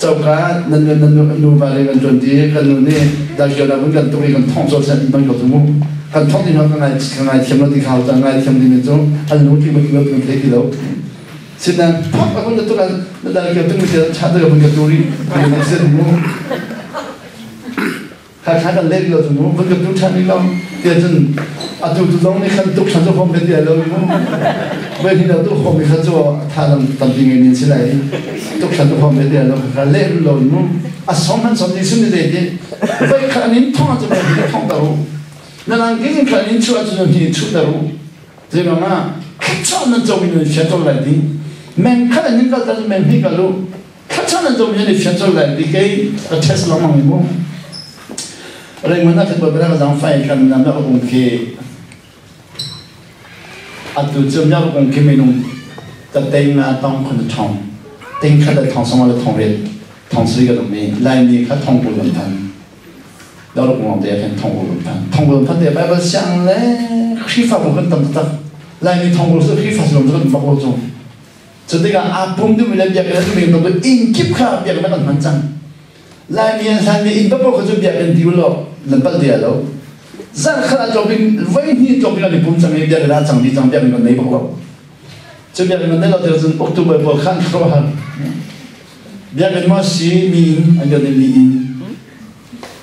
choka nan nan nu va le kan tuan ti kan nu nih dal kyo na vun kan tuk i kan thong chol san man ko tu mu kan thong ti no ka ngai ka ngai thiam lo ti khau ta ngai thiam ti mi cu an nu ti man lo ti thei ti lo. Sinain phak a hun tuk na dal kio tung tia cha te vun ka turi ni sin mu kha kha kan lek lo tu mu vun ka tu than ni lo tia cun atu tu zong nih khan tuk than cu hom ke tia lo mu ve ni lo tu hom kha cu tha lam tampi ngai nin silai tuk than tu hom ke tia lo kha le lo mu a som han som ni sun ni de ti vai kha nin thong chu ba thong ta ru na lang king kha nin chu a chu ni chu ta ru. Zeiruangah thluachuah nan comi nan i fian colh lai ti meng khat in kal tal meng hnih kal u thluachuah nan comi nan i fian colh lai ti kei ka test lengmang i mu Raymond a khat ka zang fai kan nam na kung khi atu cu na kung khi minung ta teng na tong khun thong ting khat le thong song le thong riat thong sri ka dum mi lai mi kha thong bul kan than Dorok te khin thongbul kan phan. Thongbul phan te Bible siang le Khrihfabu kan tam taktak. Laimi thongbul cu Khrihfa sinum cu kan bak lo cu. Cu tikah aa pum duhmi le biakinn a duhmi bantuk inn kip kha biakinn ah kan hman cang. Laimi an hlanmi inn paoh kha cu biakinn ti u law nan palh ti lo. Zarh khat ah tlawm in voi hnih tlawm in an i pum cang i biakinn ah cang dih cang, biakinn kan nei bak lo. Cu biakinn kan nei lo tikah cun uktu bawi pawl kha an khuaruahhar. Biakinn maw si mi inn an kan mi inn.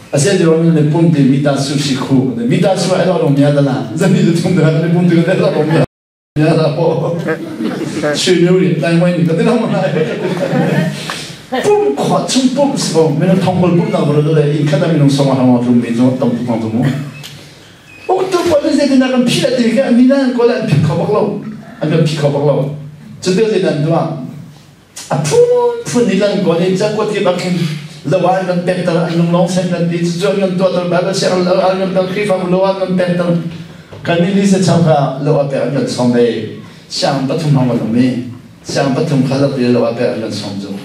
Asian ti rom ne pum ti mi ta su si khu mi ta su ai lo rong mia dala zami lu thum da ne pum ti ne lo rong mia mia da po sui niu ri lai mai ni ka ti lo ma pum kho chung pum so mi thong bol pum na bol le in khata minung song ha ma tlum mi zo tam tu pang tu mu uktu police te na kan phi la ti ka mi nan ko la phi kho bak lo an kan phi kho bak lo chu te le nan tua A phunphun in an kawl i cakuat kip ah khin lo ah an kan pekter, an lunglawng sen kan ti, cucu an kan tuahter, Baibal sianginn lo ah an kan pek, Khrihfabu lo ah an kan pekter. Kan nih Lisa chang kha lo ah pek an kan sawm ve. Siang pathum hang kan um i siang pathum kha lo lo ah pek an kan sawm cu.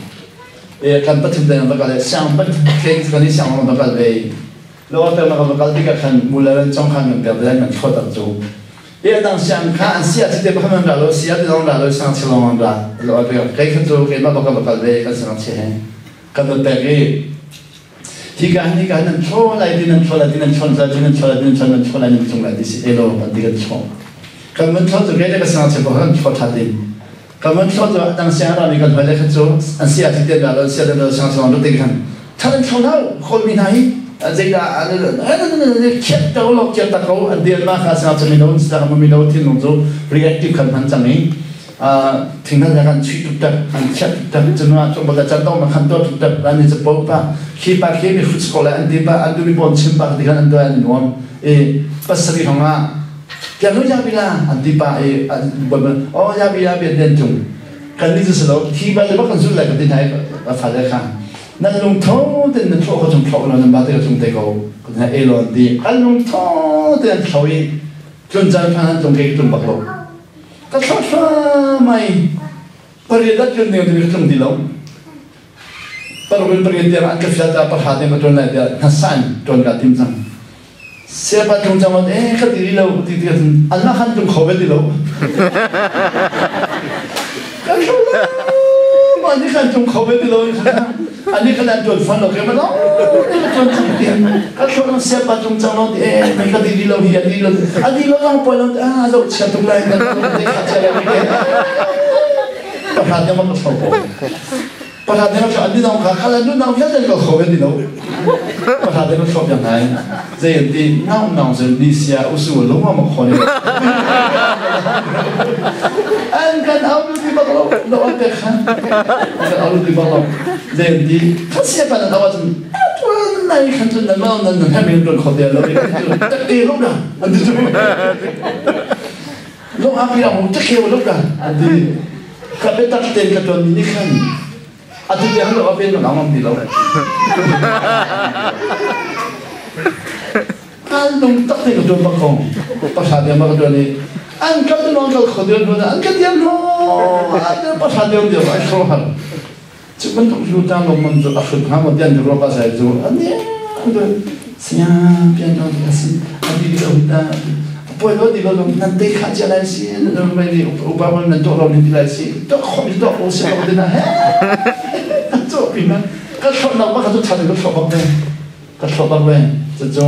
E kan pathum te va kal i siang pathum kan i siang va kal ve. Lo ah pek na va kal tikah khan mula le chong khan kan pek ve kan thawt cu. Biadang siang kha an sia ti te bak nan ra lo, sia ti zong ra lo, sang chi lawng an ra lo. Kei kha cu keimah bak ka kal ve, kan sang chi he kan va pek i hi ka hi ka nan thaw lai ti, nan thaw lai ti, nan thaw lai ti, nan thaw lai ti, nan thaw, nan thaw lai, nan tlung lai ti si elo kan ti. Kan thaw kan mun thaw cu kei le ka sang chi bak kan thaw tha tin kan mun thaw cu dang siang ra mi kan hoi le kha cu an sia ti te ra lo, sia te lo, sang sang lo te khan than thaw lo khol mi hna hi zeidah khiat ko lo, khiat ta ko an dian ma kha sang chu mino sa ma mino thinlung cu reactive khan hman cang i thing han kan chui tuk tak, an khiat tuk tak chunwa chung bala chan dong ma khan to tuk tak an ni chapo pa khi pa khi mi fruits ko la an ti pa an du mi bon chim pa ti khan an do an nuam e pasari honga pian lo ya bila an ti pa e oh ya bi ya bi den chung kan ni chu salo thi ba le ba kan zul lai kan ti nai fa le kha nan lungtho ten nan thlo kho chung thlo lo nan ba te chung te ko kan e lon ti an lungtho te an thlo i tlun caan phan an tlung ke tlung bak lo ka thlo thla mai pariat dat tlun ding ti tlung ti lo paruk pariat tiang an ka fial ta pahra tiang ka ṭuan lai tiah hnasan ṭuan ka tim cang sepa tlung cang e ka ti lo ti ti an ma khan tlung kho ve ti lo kan thlo lo ma ni khan tlung kho ve ti lo ani khan an ṭuan fan lo ke ma lo ṭuan cang ti ka thlo lo sepa tlung cang lo ti e mai ka ti lo hi ani lo ani lo lang poi lo ah zo chia tuk lai na te kha chia lai pahra te ma ka thlo ko Pakhat nih a an nong kha khala nu nong vialte ko kho ti lo pakhat nih a thlop yang ngai zei an ti nong nong zun ni sia usu lung ma kho ni an kan au lu ti bak lo lo an pe khan kan au lu ti bak lo zei an ti khat sia pan an au cun tuan nai khan cun nan mau nan nan hem don kho te lo tak te lo da an ti chu lo a pi ang tak ke lo da an ti ka biatak tein ka ṭuanmi nih khan atu tiang lo a pen lo ngam ti lo. Kan lung tak tein ka ṭuan bak ko. Pahra tiang bak ka ṭuan i an kal tu lawng kal kho diam lo an ka diam lo an pahra diam diam ai kho hal cu bantuk lu ta lom man cu a hrut hnga ma bian ro pa sai cu an ne an sinya pian lo ti asi adi lo ta poi lo di lo nan te kha chia lai si nan mai ni upa man nan to lo ni ti lai si to khom to o si lo ti na he to pi na ka thlo nak ma ka tu tha ka thlo bak ve ka thlo bak ve chu chu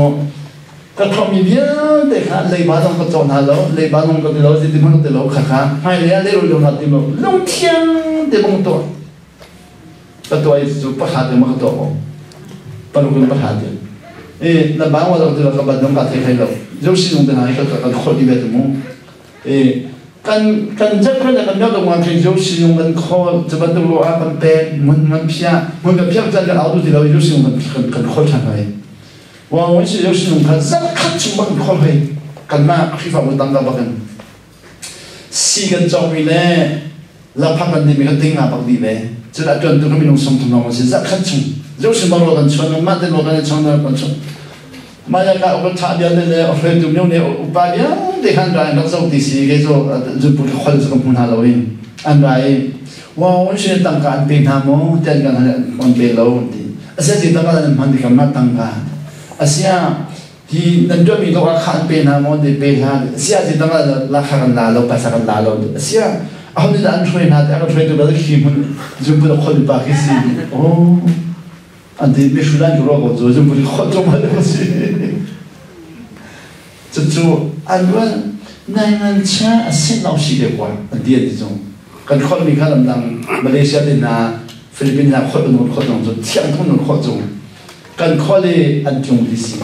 ka thlo mi vialte kha leiba dong ka cawn ha lo leiba dong ka ti lo ti ti man ti lo kha kha hmai le le ro ha ti lo lung thiang te bong to ka tuai cu pahra te ma ka tuah ko paruk in pahra te e na bang wa ti ka ban dong ka thei thei lo jo si nung te na ka ka khol di ve tu mu e kan kan jat kan kan nyo dong wa thei jo si nung kan khol chu ban tu lo a kan pe mun man phia mun kan phia chan kan au tu ti lo jo si nung kan kan kan khol than hai wa won si jo si nung khan zat khat chung bang khol hei kan ma khrifa mu tang ka bakan Si kan cawkmi le lakphak kan dimi kha ting nga bak dih ve. Cun a ṭuantu kha minung 30 lawng an si. Zarh khat chung zohchun bang rawl kan chuan, kanmah te rawl kan i chuan, kan chuan. Mah ya ka upa ṭha vialte le hruaitu mio nih upa vialte khan ra in rak zoh ti si kei cu zunput ka khol cu ka hmu hna lo i an ra i wow an sin tangka an pe hna maw ti an kan hal an pe lo an ti. Asia ti tangka an hman ti kanmah tangka. Asia hi nan tuahmi dawh ah kha an pe hna maw ti pe hlah sia ti tang la kha kan la lo paisa kan la lo sia Aho nih dah an hruai hna tiah kan hruaitu bal khi hmun zunput a khol pa khi si. Oh, an ti mi hruai an ruah ko cu zunput khol cu ma si. Cucu an rual nai ngan chia a sin lo si de kwa an ti an ti cung. Kan khol mi kha lamdang Malaysia te hna Philippines hna khol nun khol zong cu thiang thung nun khol cung. Kan khol i an tlung ti si.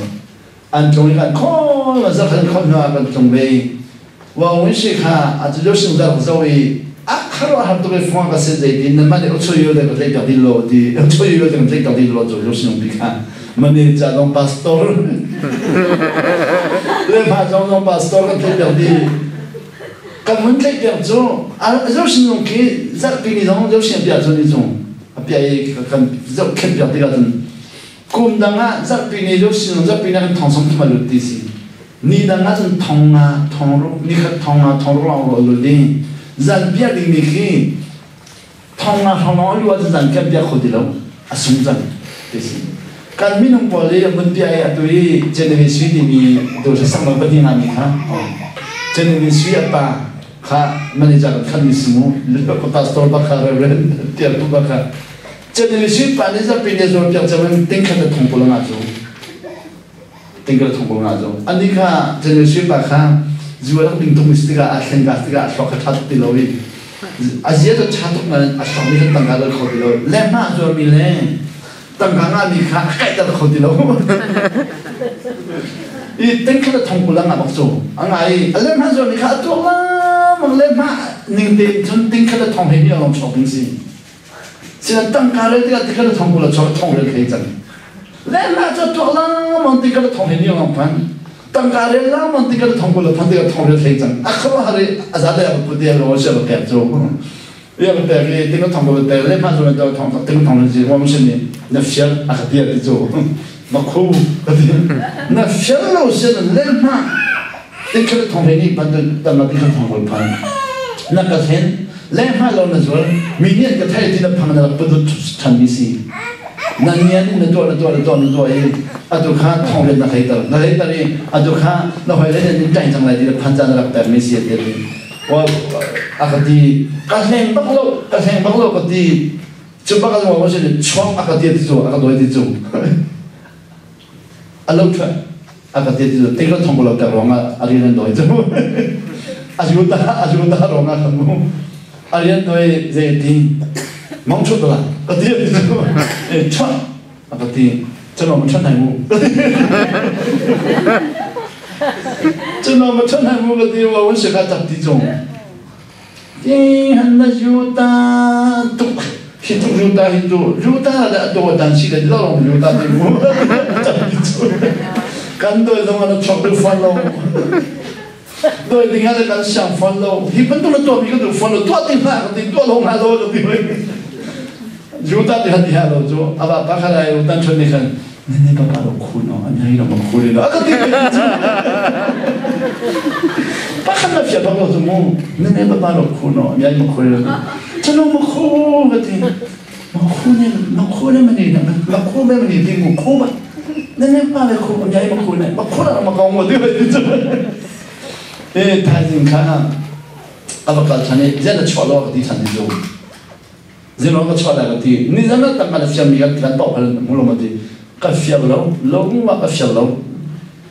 An tlung i kan khol a zakhan khol hna kan tlung ve. Wa win shi kha a cu sing zar zo i a kharo har tuk i fuang ka sin zei tin nan mah nih uchu yu de ka tlei tak din lo ti uchu yu de ka tlei tak din lo cu yo sing bi kha mani cha dong pastor le ma zong dong pastor kan tlei tak di kan mun tlei piak cu a zo sin nung khi zarh pi ni zong zo sin pia cu ni cung a pia i kan zoh khen piak tikah cun Kum dang ah zarhpi ni cu sinum zarhpi na kan thong som thum a lut ti si. Ni dang ah cun thong nga thong ruk ni khat thong nga thong ruk lawng ro lut ding. Zan piak ding mi khi thong nga thong lawng a lu ahcun zan piak piak kho ti lo. A sung cang ti si. Kan minung pawl i mun pia i atu i Genevieve Sui timi tu sang lo pahnih nga mi kha Genevieve Sui a pa kha manager kan khan mi si mu pastor bakha reverend tial tu bakha Cun pa nih zapi nih zuar piak cem in tingkhat le thong kul nga cu tingkhat le thong kul nga cu ani kha cun pa kha zu a rak ding tuk mi si tikah a thlen ka tikah a thluak kha ṭha tuk ti lo i a zia cu ṭha tuk nain a thluak mi kha tangka dal kho ti lo le hma zuar mi le tangka nga mi kha a kaihter kho ti lo i tingkhat le thong kul a nga bak cu a nga i a le hma zuar mi kha a tuak lamang le hma ning tein cun tingkhat le thong he mi a long chuak ding si Sinan tangka rel tikah tikha na thong kula chor thong rel thei cang. Le na cho tuak la mon tikha na thong he ni ong phan. Tangka rel la mon tikha na thong kula phan tikha thong rel thei cang. A khro hari azade a pu te ro se ba pek chu. Ya ba pek ni tikha thong kula te le ma zo na thong ting thong ji wa mo sin ni na fial a kha tia ti chu. Ma khu na fial lo sin le ma tikha thong he ni pan tu tang tikha thong kula phan. Na ka hen Le hngal lo na zual mi nih an ka theih ti na phang na rak put ṭhan mi si na nian in na tuah na tuah na tuah na tuah i atu kha thong rian na heiter na heiter i atu kha na hoi le nin ṭaing cang lai ti na phan caan na rak pek mi si a ti wa a ka ti ka hleng bak lo ka hleng bak lo ka ti cu bak a wa sin chuang a ka ti ti cu a ka doi ti cu a lo ṭhuat a ka ti cu ting lo thong ko lo tek ruang ah a rian an dawi cu a juta a juta ruang ah khan mu a rian dawi zei ti mong chut la ka ti ti cu e chuat a ka ti chano ma chan hai mu chano ma chan hai mu ka ti wa wan se ka tak ti chung ti han na juta tuk hi tuk juta hi tu juta da do dan si le lo juta ti mu kan doi zong an chok du fan lo doi ding ha kan siang fan lo hi ban tu na to mi ka du fan lo to ti ma ka ti to lo nga lo ka ti juta ti han ti ha lo chu aba pa kha lai tan chon ni khan ne ne papa lo khu no an hai lo ma khu le no ka ti pa khan na fia bak lo chu mu ne ne papa lo khu no an hai ma khu le chano ma khu ka ti ma khu ne ma khu ne ma ni na ma khu me ma ni ti mu khu ba ne ne pa le khu an hai ma khu ne ma khu la ma kong mo ti ti chu e tha jing kha aba kal thane zen na chwa lo ka ti than ni zo Zilong ka chuah lai ka ti. Nizan ah tangka na fiammi kan kan paoh khan mu lo ma ti. Ka fial lo, lo ma ka fial lo.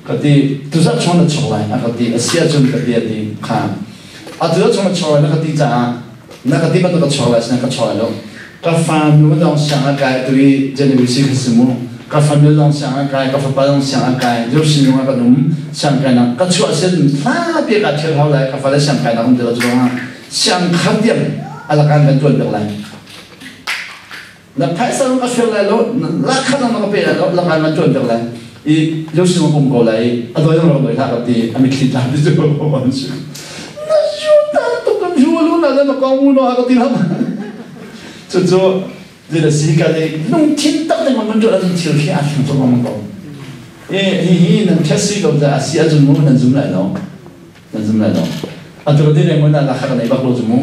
Ka ti, tuzarh chung na chuak lai a ka ti. A si ahcun ka ti a ti. Kha. A tuzarh chung na chuak lai na ka ti caah na ka ti bantuk ka chuak lai sin ka chuak lai lo. Ka fa nu zong siang a kai tu i January si ka si mu. Ka fanu zong siang a kai, ka fapa zong siang a kai. Jew sinung ah kan um. Siang kai nak ka chuah sin hla pi ka thial hau lai ka fale siang kai nak um ti lo cu ah siang khat tiang alakan kan tuan piak lai na phaisa ka fial lai lo la khat na ka pe lai lo lakan kan tuan piak lai i Jerusalem um ko lai a doi ro doi hlah ka ti a mitthli tla ti cu an si na yu ta tu kan yu lu na na ka mu no ka ti lam cu cu zila si ka le lungthin tak te man tu an thil khi a thleng chu mang ko e hi hi nan thesi lo da asi azun mu nan zum lai lo nan zum lai lo atu ti le mun la khar nei bak lo chu mu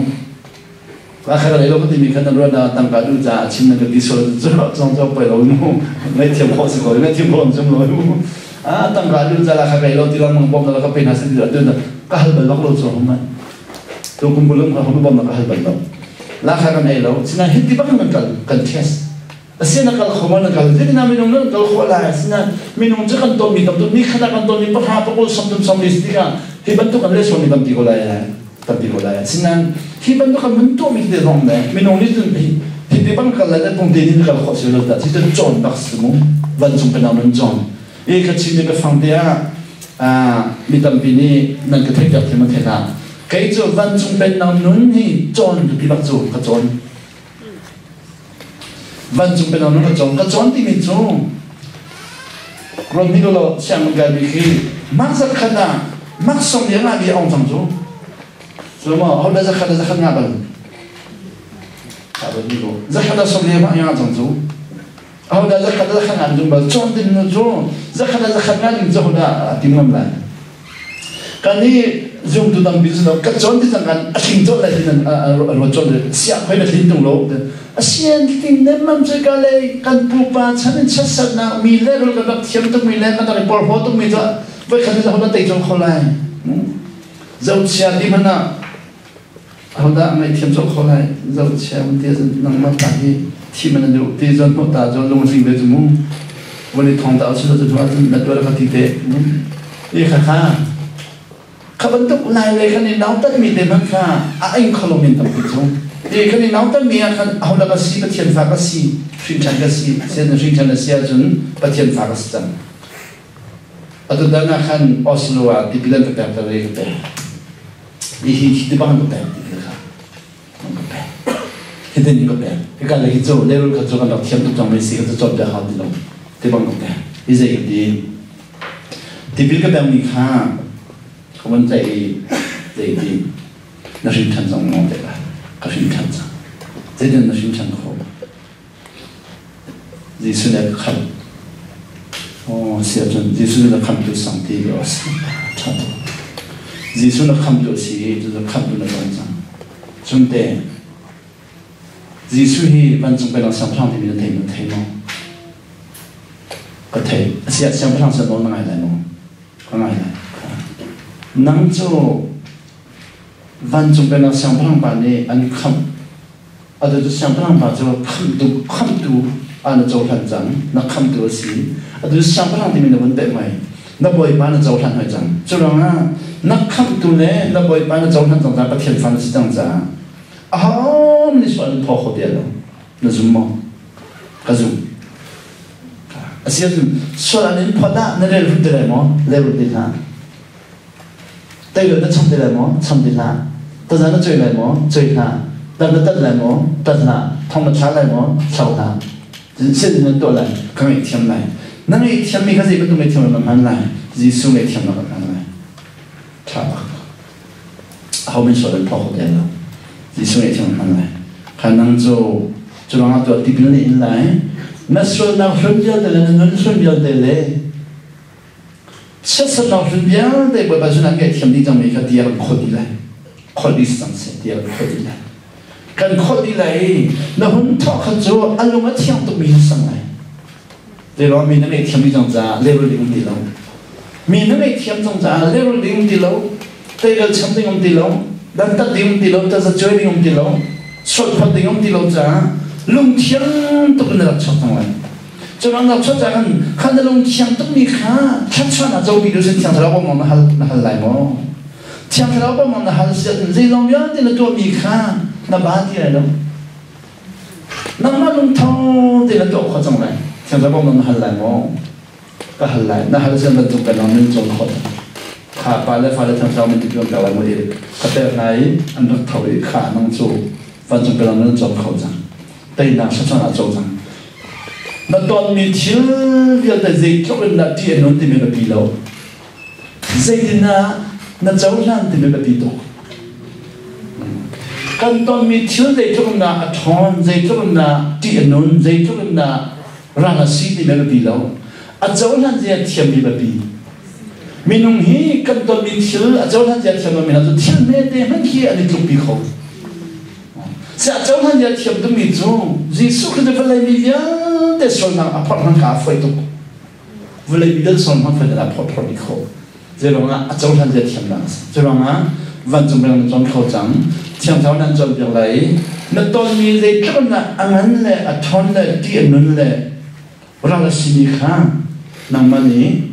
la khar nei lo ko ti mi khan nan ruat na tangka du cha chim na ka ti so chu chong chong pai lo mu ngai thiam kho si ko ngai thiam kho zum lo mu a tangka du cha la khar nei lo ti la mang bom la ka pe na si ti tu ka hal bal bak lo chu ma Tu kum kulum ka hom bom na ka hal bal lo. La kha kan ei lo. Sina hiti bang kan kal kan test. Asia na kal kho ma na kal. Zin na minung na kal kho lai. Sina minung cu kan ton mi tam tu mi khana kan ton mi pakha pakul som tum som ni tika hi bantuk kan le som mi tampi ko lai tampi ko lai. Sinan hi bantuk kan mun to mi te zong ne minung ni tun hi hi te bang kal lai pung te ni kal kho si lo ta si cun chon bak si mu van chung penang nun chon e ka chin ni ka fang te ah mi tampi nih nan ka theih piak thim a theih kei cu vancung pennak nun hi cawn ka ti bak cu ka cawn vancung pennak nun ka cawn ka cawn timi cu ron ni lo siang kai mi khi mak zat khat ah mak song yang ah bi ong cang cu so mo ho da zakhat da zakhat nga bal ta bal ni ko zakhat da som le ma yang cang cu ho da zakhat da zakhat nga dung bal cawn din nu cu zakhat da zakhat nga ding cu ho da tim ngam lai Kan i zumtu tampi cu kan cawn ti cang kan a tling colh lai tin a ruat colh le siah khoi na tlin tung lo asian tling nemmam cu ka le kan pupa chan in chiatsernak mi le rul kan rak thiam tuk mi le kan rak i porhlaw tuk mi cu voi khat cu na tei colh kho lai zohchia ti hmanh ah ahodah ngaihthiam colh kho lai zohchia mun ti ahcun nangmah ta hi thi man na duh ti zawn hnawh ta zawn lungring ve cu mu vun i thong ta usih law cu ahcun na tuar kha ti te i kha kha kha bantuk lai lei khan i nautat mi te hmanh kha a ing kho lo men tampi cu i khan i nautat mi ah khan ahodah ka si Pathian fa ka si hrinṭhan ka si sian hrinṭhan na si ahcun Pathian fa ka si cang atu dan ah khan Oslo ah tipil an ka pek ter i ka pek hi hi ti bang ka pek ti kha ka pek hitin ka pek hika le hi cu level kha cu kan rak thiam tuk cang mi si ka cu cawnpiak hau ti lo ti bang ka pek hi zei ka ti tipil ka pek mi kha ka van tlaih i zei ti na hrin ṭhan cang maw te ka hrin ṭhan cang zeitin na hrin ṭhan kho Jesuh nih a ka khamh. Aw, si ahcun Jesuh nih na khamhtu sang ti ka si. Ṭha tuk. Jesuh na khamhtu a si i cucu khamhtu na tong cang. Cunte, Jesuh hi vancung pennak siangpahrang timi na thei na thei maw? Ka thei. A si ah siangpahrang sin nawl na ngai lai maw? Ka ngai lai. Nang cu vancung pennak siangpahrang pa nih an khamh Atu cu siangpahrang pa cu khamhtu khamhtu ah na cohlan cang, na khamhtu a si. Atu cu siangpahrang timi na vun peh hoi. Na bawipa na cohlan hoi cang. Cu ruangah na khamhtu le na bawipa na cohlan cang caah Pathian fa na si cang caah aho nih sual an phaw kho ti lo. Na zum maw? Ka zum. A si ahcun sual an in phawt ah na rel rut ti lai maw? Rel rut ti hlah. Teirul na cham ti lai maw? Cham ti hlah. Taza na cuai lai maw? Cuai hlah. Dan na tat lai maw? Tat hlah. Thong na thla lai maw? Thlau hlah. Sin nan tuah lai. Ka ngaihthiam lai. Na ngaihthiammi kha zei bantuk ngaihthiam na hman lai? Jesuh ngaihthiamnak ka hman lai. Ṭha bak. Aho min sual an phaw kho te lo. Jesuh ngaihthiam na hman lai. Kha nang cu cu ruangah tuah tipil na in lai. Na sualnak hlun vialte le na nun hlun vialte le Chiatsernak hlun vialte Bawipa sinah ngaihthiam dih cangmi kha ti a kan khawlh dih lai. Khawlh dih si cang seh ti a kan khawlh dih lai. Kan khawlh dih lai i na hun thawh kha cu a lung a thiang tukmi na sang lai. Zeiruang mi na ngaihthiam dih cang caah lehrulh ding um ti lo. Mi na ngaihthiam cang caah lehrulh ding um ti lo. Teirel cham ding um ti lo. Dantat ding um ti lo. Tazacuai ding um ti lo. Sualphawt ding um ti lo caah lungthiang tuk in na rak chuak cang lai. Curuang ngakchia ca khan kha na lungthiang tukmi kha thluachuahnak comi tu sin Thiang Thlarau bawmh na hal na hal lai maw? Thiang Thlarau bawmh na hal si ahcun zeizong vialte na tuahmi kha na ba ti lai lo. Nangmah lungtho te na tuah khawh cang lai. Thiang Thlarau bawmh na hal lai maw? Ka hal lai. Na hal sian bantuk kan nun cawn khawh. Kha pa le fa le Thiang Thlarau min ti pion lai mu i ka pek hna i an rak tho i kha nang cu vancung kan nun cawn kho cang. Teinak thluachuahnak co cang. Na tonmi thil vialte zeitluk in dah ṭih a nun timi biapi lo. Zeitin dah na cohlan timi biapi tuk. Kan tonmi thil zeitluk in dah a ṭhawn, zeitluk in dah ṭih a nun, zeitluk in dah rang a si timi biapi lo. A cohlan zia thiammi biapi. Minung hi kan tonmi thil a cohlan zia thiam lomi hna cu thil hmete hmanh khi an i tlukpi kho. Siah cohlan zia thiam tukmi cu Jesuh Khrih cu vawlei mi vialte sualnak a phorh hman kha a fawi tuk. Vawlei mi vialte sualnak hman fawi a phorh phorh dih khawh. Zeiruangah a cohlan zia thiamnak a si. Curuangah Vancung bel na cawn kho cang. Thiang Thlarau nan cawnpiak lai i na tonmi zeitluk in dah a ngan le a ṭhawn le ṭih a nun le ral a simi kha nangmah nih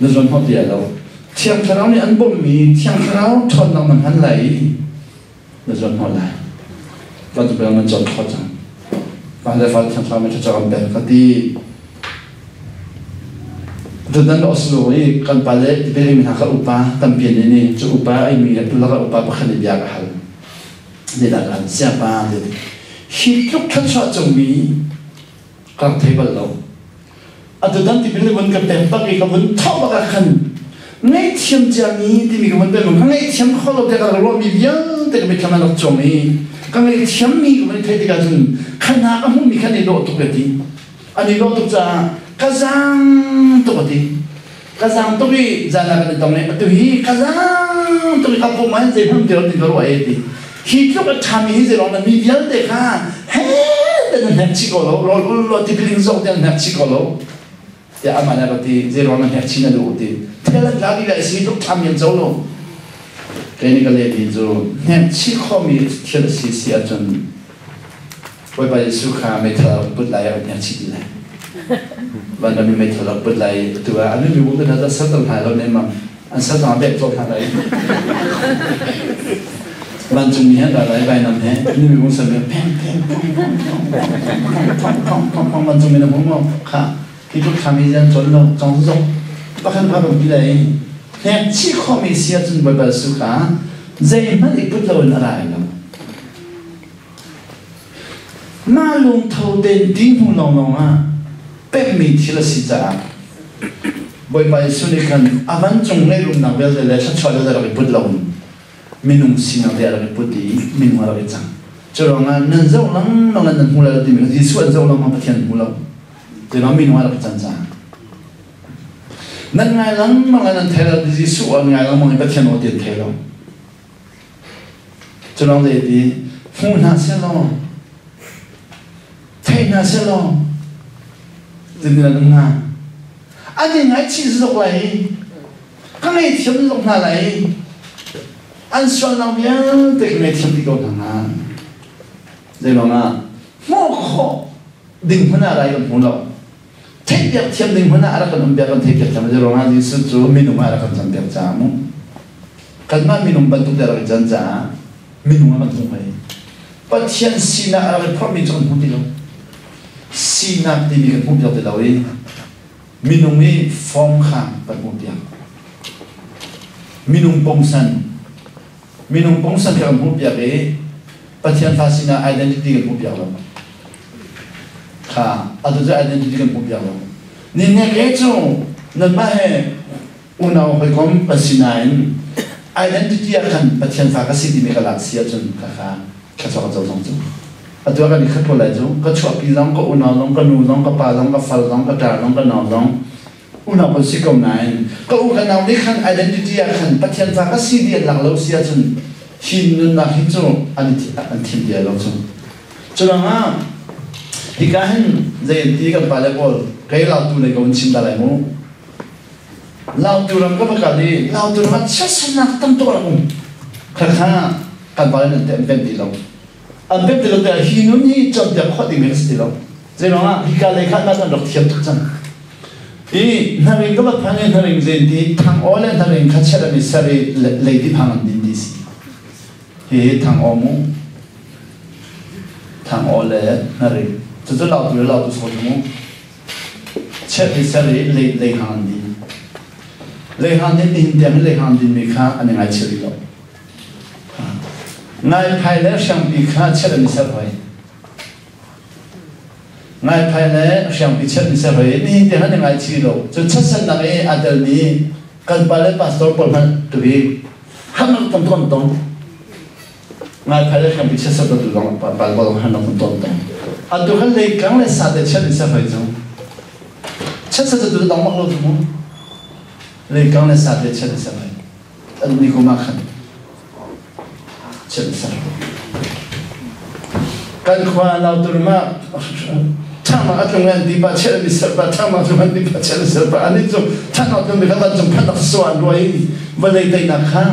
na zuanhnawh ti lo. Thiang Thlarau nih an bawmhmi Thiang Thlarau ṭhawnnak na hman lai i na zuanhnawh lai. Vancung bel nan cawn kho cang. Van le fa Thiang Thlarau nih thluachuah kan pek ka ti. Tutan Oslo i kan pale tipil mi hna kha upa tampi an i cu upa ai mi le tulak ah upa pakhat nih bia ka hal. Zeidah ka hal? Siapa ti. Hi tluk thluachuah cungmi ka rak thei bal lo. Atutan tipil na vun ka pek bak i ka vun thawh bak ah khan ngaihthiam ciami timi ka vun pek ka ngaihthiam kho lo tiah ka rak ruahmi vialte ka mitthlam an rak cuang i ka ngaihthiammi ka vun i theih tikah cun kha hna ka hmuhmi kha an i dawh tuk ka ti. An i lawh tuk caah ka zaang tuk a ti. Ka zaang tuk i zan ah kan i tong i atu hi ka zaang tuk i ka pum ah hin zei hmanh ti lo ti ka ruah e ti. Hi tluk a ṭhami hi zeilawng na mi vialte kha he te na hnek chih ko lo, rawl ul law tipiling zong te na hnek chih ko lo. Tiah amah nih a ka ti, zeiruang na hnek chin na duh ti. Thil an tla lila i si tluk ṭhami an co lo. Kei nih ka lehmi cu hnek chih khawhmi thil a si si ahcun Bawipa Jesuh kha meithal a rak put lai a rak hnek chih ti lai. Vanram i meithal a rak put lai atu ah an mi bu hna ser ter hna lo ne ma an ser zong bek cawk hna lai. Vancung mi he ra lai vainam he nu mi bung ser peng peng pong pong pong pong pong pong pong vancung mi na hmu maw kha hi tluk thlam hi zan chon lo chong zong pakhan pha bang ti lai hnek chih khomi si ahcun Bawipa Jesuh kha zeihmanh i put lo in a rai lo. Mah lungtho tein ti hnu lawnglawng ah pemhmi thil a si caah Bawipa Jesuh nih khan a vancung ngeih-rumnak vialte le thluachuah vialte rak i put loin minung sinak te a rak i put i minung a rak i cang. Cu ruangah nan zoh lengmang le nan hmu lai lo timi kha Jesuh an zoh lengmang Pathian hmu lo. Cu ruangah minung a rak i can caah. Nan ngai lengmang le nan thei lo ti Jesuh an ngai lengmang i Pathian aw ti an thei lo. Cu lawng zei ti hmu hna sehlaw thei hna sehlaw zeitin an um hnga? An i ngaihchih zok lai i ka ngaihthiam zok hna lai i an sualnak vialte ka ngaihthiam dih ko hna hnga. Zei ruangah hmuh khawh ding hmanh ah rai kan hmu lo. Theihpiak thiam ding hmanh ah a rak kan um piak kan theihpiak thiam zei ruangah Jesuh cu minung ah a rak kan canpiak caah mu. Kanmah minung bantuk te a rak i can caah minung a kan hmuh hoi. Pathian sinak a rak i phorhmi cu kan hmu ti lo. Sinak timi kan hmuh piak ti lo i minung i form kha kan hmuh piak. Minung pongsan minung pongsan kha kan hmuh piak i Pathian fa sinak identity kan hmuh piak lo. Kha atu cu identity kan hmuh piak lo. Ni ne ke cu nanmah he unau hawikom kan si nain identity ah khan Pathian fa ka si timi ka lak si ahcun ka kha thluachuah ka co zong cu atu ah kan i khat ko lai cu ka chuahpi zong ka unau zong ka nu zong ka pa zong ka fal zong ka ṭa zong ka nau zong unau kan si ko nain ka u ka nau nih khan identity ah khan Pathian fa ka si ti an lak lo si ahcun hi nunnak hi cu an an thim ti lo cu cu ruangah hika hin zei an ti kan pale pawl kei lautu lei ko in chim ta lai mu. Lautu ram ka va kal i Lautu ram ah chiatsernak tam tuk a rak um. Khakha kan pa nih an pemh ti lo. An pemh ti lo tiah hi nun hi cawnpiak khawh dingmi a si ti lo. Zeiruangah hika lei kha an rak thiam tuk cang. I hnaring ka va phan i hnaring zen ti thang aw le hnaring kha chiat an i ser i leidip hang an din ti si. Hi thang aw mu. Thang aw le hnaring. Cucu lautu le lautu sawn mu. Chiat i ser i leihang an din. Leihang din nihin tiang in leihang an dinmi kha an i ngaichih rih lo. Ngaiphai le hriangpi kha chiat an i ser hoi. Ngaiphai le hriangpi chiat an i ser hoi. Nihin tiang an i ngaichih lo. Cu chatsannak i aa telmi kan pale pastor pawl hmanh tuhi harnak tam tuk an tong. Ngaiphai le hriampi chiatser tu zong Bible zong han rak ton tong. Atu khan leikang le sate chiat in ser hoi cu. Chiatser tu dong bak lo cu mu. Leikang le sate chiat in ser hoi. An ni kum ah khan chiat in ser. Kan khua lautur ma thang a tlung an ti pa chiat mi ser pa thang ma tlung an ti pa chiat ser pa ani cu thang a tlung mi kha van cung phan tak suan ruai vawlei teinak kha.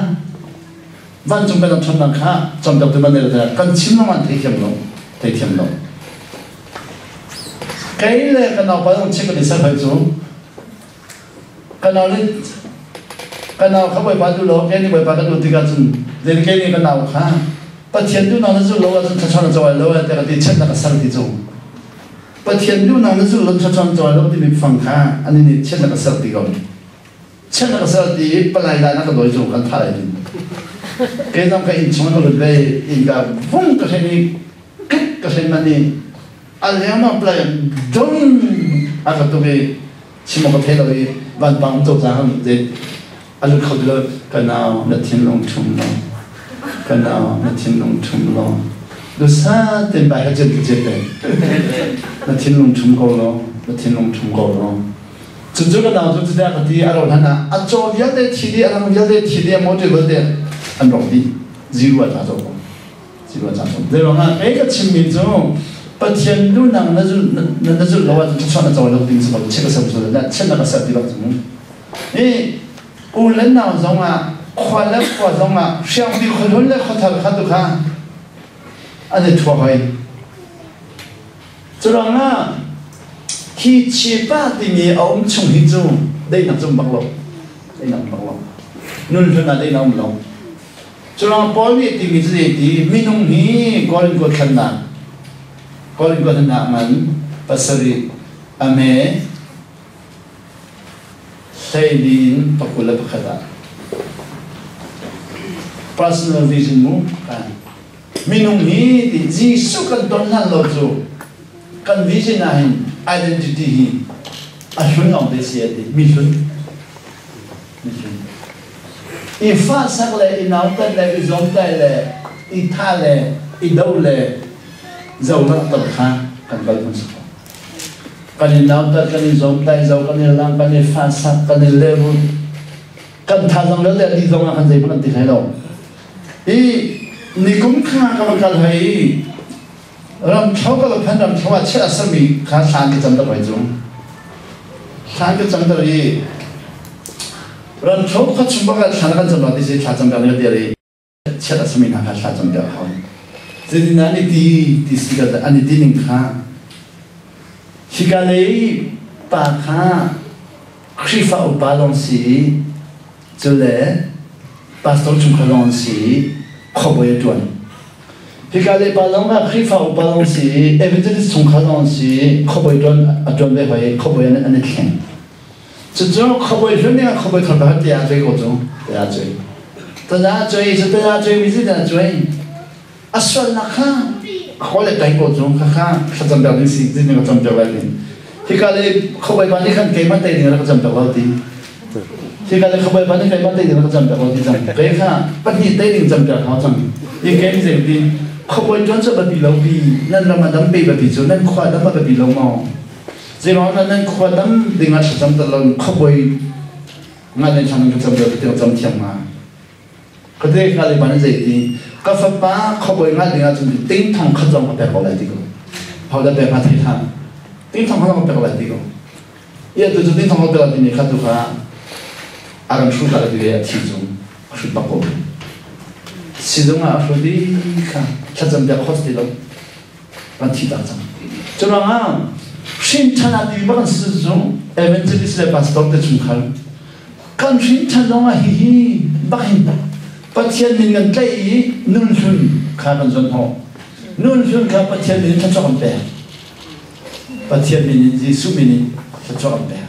Vancung kan ṭhawnnak kha cawnpiaktu man le kan chim lawng an theithiam lo, theithiam lo. Kei le ka naupa zong chim kan i ser hoi cu. Ka nau nih ka nau kha Bawipa duh lo, kei nih Bawipa ka duh tikah cun zei kei nih ka nau kha Pathian duhnak na zulh lo ahcun thluachuah na co lai lo tiah ka ti, chiatnak ka ser ti cu. Pathian duhnak na zulh lo thluachuah na co lai lo timi fang kha ani nih chiatnak ka ser ti ko. Chiatnak ka ser ti i palai lai na ka dawi cu kan thah lai tin. Kei zong ka inn chung ka lut ve inn ka vung ka hren i kik ka hren man i a lengmang palai dong a ka tuk i chim awk ka thei lo i vanpang um to cang zei a lut kho ti lo. Ka nau, na thinlung ṭhum lo, ka nau, na thinlung ṭhum lo, dusa ten bai ha chen ka chet na thinlung ṭhum ko lo, na thinlung ṭhum ko lo. Cucu ka nau cu cutia ka ti a ro hlan ah a caw vialte thi dih, a rang vialte thi dih, a motor vialte an rawk dih, zero a tla zo ko, zero a tla zo. Zei ruangah kei ka chimmi cu Pathian duhnak na zulh na zulh lo ahcun thluachuah na co lo ding si ko. Chiat ka ser na chiat na ka ser ti bak cu mu. Hi u le nau zong ah, khua le khua zong ah, hriangpi khuahlun le khuathar kha tu kha an i thua hoi. Curuangah hi chipa timi a um chung hi cu daihnak cu um bak lo, daihnak um bak lo, nun hlun ah daihnak um lo. Curuang Paul nih timi cu ti minung hi Korin kua thlannak, Korin kua thlannak ngan 7 ame 14 in 21 ah personal vision mu kan minung hi ti Jesuh kan ton hlan lo cu kan vision ah hin identity hi a hlun lawng te si ti mi hlun, mi hlun. I fahsak le i nautat le i zawmtai le i tha le i do le zohnak tam kha kan kal hmasa ko. Kan i nautat, kan i zawmtai, zo kan i lang, kan i fahsak, kan i lehrulh, kan thazang vialte a dih zong ah kan zeihmanh kan ti hlei lo. I nikum kha ka va kal hoi, ramthlo ka va phan, ramthlo ah chiah a sami kha thlan ka cam tak hoi cu. Thlan ka cam tak i ramthlo kha chung bak ah thlan kan cam ti si, thla cam ka dir i chiat a sami hna kha thla cam piak hau. Zeitin an i ti ti si ka an i ti ning kha hika lei pa kha Khrihfa upa lawng si, cule pastor chungkhar lawng an si, khuabawi a ṭuan. Hika le pa lawng ah Khrihfa upa lawng si, evangelist chungkhar lawng an si, khuabawi ṭuan a ṭuan ve hoi, khuabawi an i thleng. Cucu khuabawi hlun ning ah khuabawi thar kha tiah a cuai ko cu, tiah a cuai. Tada a cuai, cu tada a cuai mi cu dah a cuai. A sualnak kha khaw le tai ko cu kha kha thlacam piak ding si, zin ka cam piak lai ti. Hika le khuabawi pa nih khan keimah te ding rak ka cam piak lo ti. Hika le khuabawi pa nih keimah te ding rak ka cam piak lo ti cang. Kei kha pahnih te ding cam piak hau cang. I kem zei ti khuabawi tuan cu biapi lo pi, nan ram a dam pe biapi cu, nan khua dam a biapi lo maw? Zeiruang ah nan khua dam ding ah thlacam ta lo khuabawi ngan nan thlang ka cam piak ti cam thiam ma? Khuate ka le ban zei ti ka fapa khuabawi ngai ding ahcun ting thong khat zong ka pek ko lai ti ko. Ho dah pek hnga thei hlah. Ting thong khat zong ka pek ko lai ti ko. Ia tu cu ting thong ka pek ti mi kha tu kha a kan hru ta ti a thi cung a hrut bak ko. Sizung ah a hru di kha thlacam piak khot ti lo. Kan thi tak cang. Curuangah hrin ṭhan ah ti bak an si cu evangelist le pastor te chung khal kan hrin ṭhan zong ah hihi bak hin Pathian min kan tlaih i nun hlun kha kan zuan hnawh. Nun hlun kha Pathian min in thluachuah kan pek. Pathian min in, Jesuh min in thluachuah kan pek.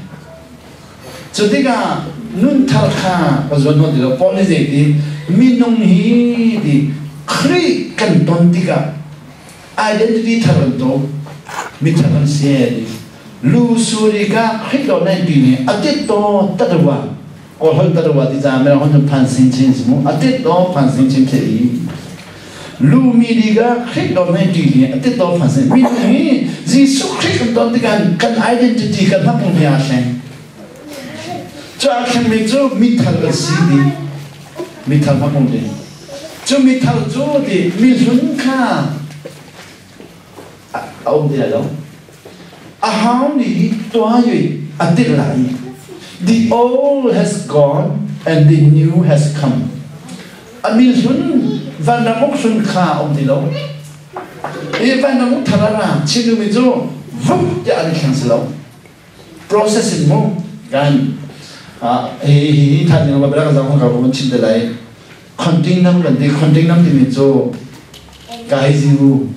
Cu tikah nun thar kha ka zuan hnawh ti lo. Paul nih zei ti minung hi ti Khrih kan ton tikah identity thar kan to, mi thar kan si ti. Lu suri ka Khrih lo nan ti ni atit to tatawa kawl hol tatawa ti ca mera hon phan sing chin simu atit to phan sing chin the i lu mi di ka Khrih lo nan ti ni atit to phan sing mi hi Jesuh Khrih kan ton tikah kan identity kan hmang mi a thleng. Cu a thlengmi cu mithar an si ti mithar hmang ding. Cu mithar cu ti mihlun kha a um ti lai lo. A hau nih tuah i a tirh lai. The old has gone and the new has come. A min hlun vanram uk hlun kha um ti lo. I vanram uk thar a ra Chin mi cu vuk tiah an i thleng si lo. Process in mu kan hi hi than ning ba ka zang ka ko chim te lai. Continuum kan ti. Continuum timi cu kai ziu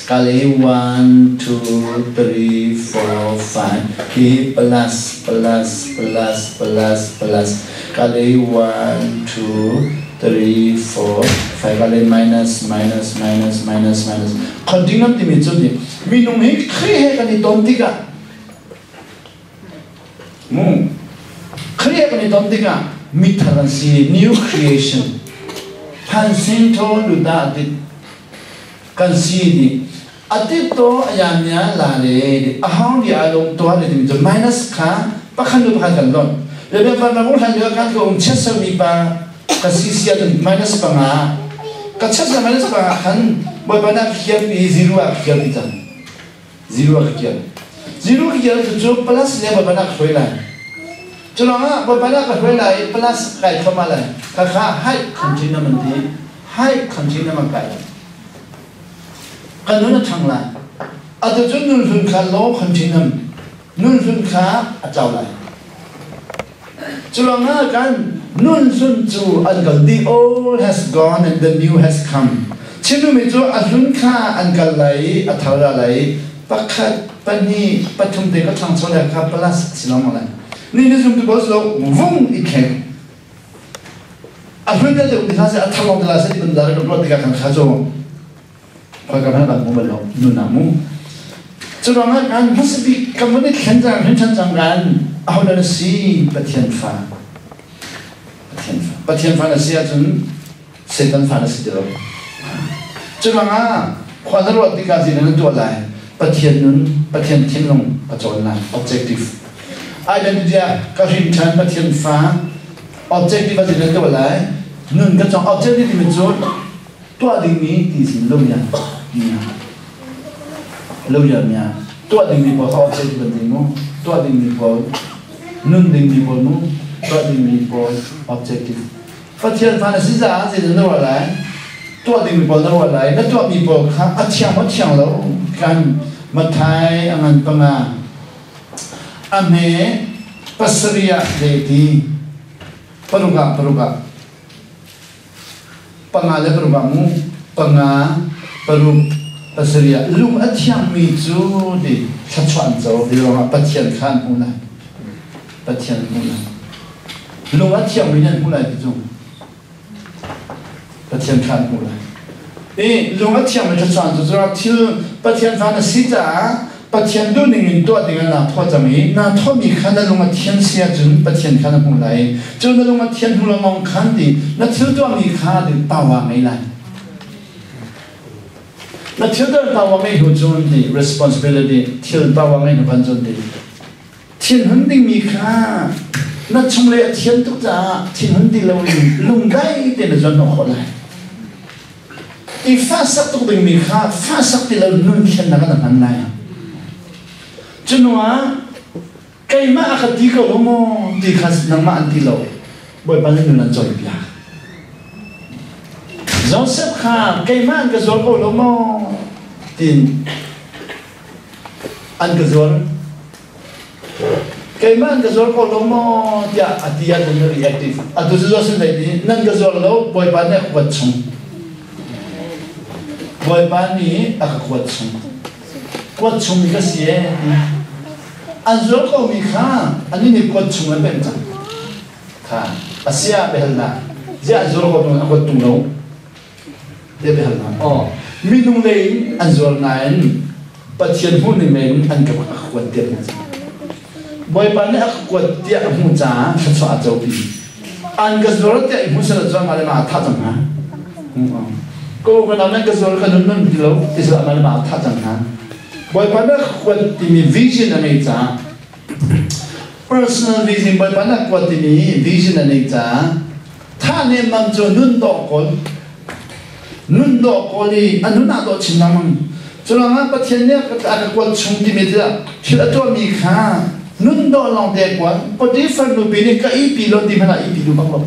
kale 1 2 3 4 5 hi plus plus plus plus plus kale 1 2 3 4 5 kale minus minus minus minus minus. Continuum timi cu ni minung hi Khrih he kan i ton tikah mu Khrih kan i ton tikah mithar an si, new creation, phan sin tho lu da dit kan si ni atit to ayamya la le ahong di along to le ding cu minus kha pakhan lu pakhan kan lon le be van rang hlan le kan ko um chet mi pa ka si sia dun minus panga ka chet sa minus panga khan boy pa na khial pi zero a khial pi cang zero a khial zero khial cu cu plus le boy pa na khoi lai culangah boy pa na ka khoi lai plus kai thoma lai kha kha hai continuum an ti hai continuum an kai kan nun a ṭhang lai. Atu cu nun hlun kha law continuum nun hlun kha a tlau lai. Culangah kan nun hlun cu an kal, the old has gone and the new has come. Chinmi cu a hlun kha an kal lai i a thar ra lai. Pakhat, pahnih, pathum te ka ṭhangcho lai kha plus si lo lai. Ni ni zum tu bos lo vung i thleng. A hlun te um ti hlah seh, a thar lawng te la seh ti ban ka ruat tikah kan kha cu khoi ka hmanh kan hmu bal lo nun ah mu. Cu ruangah kan hmasa bik kan vun i thlen cang hrin ṭhan cang kan aho na si? Pathian fa, Pathian fa, Pathian fa na si ahcun Satan fa na si ti lo. Cu ruangah khua na ruat tikah zeidah na tuah lai? Pathian nun, Pathian thinlung a cawn lai, objective identity ah ka hrin ṭhan Pathian fa objective a zeidah na tuah lai? Nun ka cawng. Objective timi cu tuah dingmi ti sin lo ya lo ya mia tuah dingmi pawl kha objective kan ti mu. Tuah dingmi pawl, nun dingmi pawl mu, tuah dingmi pawl objective. Pathian fa na si caah zeidah na ruah lai? Tuah dingmi pawl na ruah lai. Na tuahmi pawl kha a thiang maw thiang lo? Kan Mathai a ngan panga a hme pasarih ah zei ti paruk ah paruk ah panga le paruk ah mu panga paruk pasarih ah lung a thiangmi cu ti thluachuah an co ti ruangah Pathian kha an hmu lai. Pathian hmu lai. Lung a thiangmi nih an hmu lai ti cu Pathian kha an hmu lai. I lung a thiangmi thluachuah an co cu thil Pathian fa na si caah Pathian duhning in tuah ding ah naa thawh cang i naa thawhmi kha na lung a thian si ahcun Pathian kha na hmuh lai. Cu na lung a thian hnu lengmang khan ti na thil tuahmi kha ti power ngei lai. Na thil tuah power ngei hnu cun ti responsibility thil power ngei hnu khan cun ti thinhun dingmi kha na chunglei a thian tuk caah thinhun ti loin lungdai tein na zuan khawh lai. I fahsak tuk dingmi kha fahsak ti lo nun thlennak ah na hman lai. Cunuah keimah a ka ti ko lo maw ti kha nangmah an ti lo. Bawipa nih nun an cawnpiak. Joseph kha keimah an ka zuar ko lo maw tiin an ka zuar. Keimah an ka zuar ko lo maw tiah a ti ahcun na reactive. Atu cu Joseph nih ti nan ka zuar lo, Bawipa nih a ka kuat chung. Bawipa nih a ka kuat chung. Kuat chung mi ka si ee ti. An zuar ko mi kha anih nih kuat chung an pemh cang. Kha a si ah biahalnak. Ziah an zuar ko tung a kuat tung lo. Tiah biahalnak. Aw, minung lei in an zuar nain Pathian hmuhning lei in an ka kuat tiah hmuh cang. Bawipa nih a ka kuat tiah a hmuh caah thluachuah a copi. An ka zuar tiah i hmu seh law mah le mah a thah cang hnga. Ko ka nam nan ka zuar ka nun nun ti lo ti seh mah le mah a thah cang hnga. Bawipa nih a ka kuat timi vision a ngei caah, personal vision, Bawipa nih a kuat timi vision a ngei caah thah nemmam cu nun dawh kawl, nun dawh kawl i a nun ah dawh chin lengmang. Culangah Pathian nih a ka kuat chung timi tiah thil a tuahmi kha nun dawh lawng te kuat. Potifar nupi nih ka ihpi lo ti hmanh ah ihpi duh bak lo.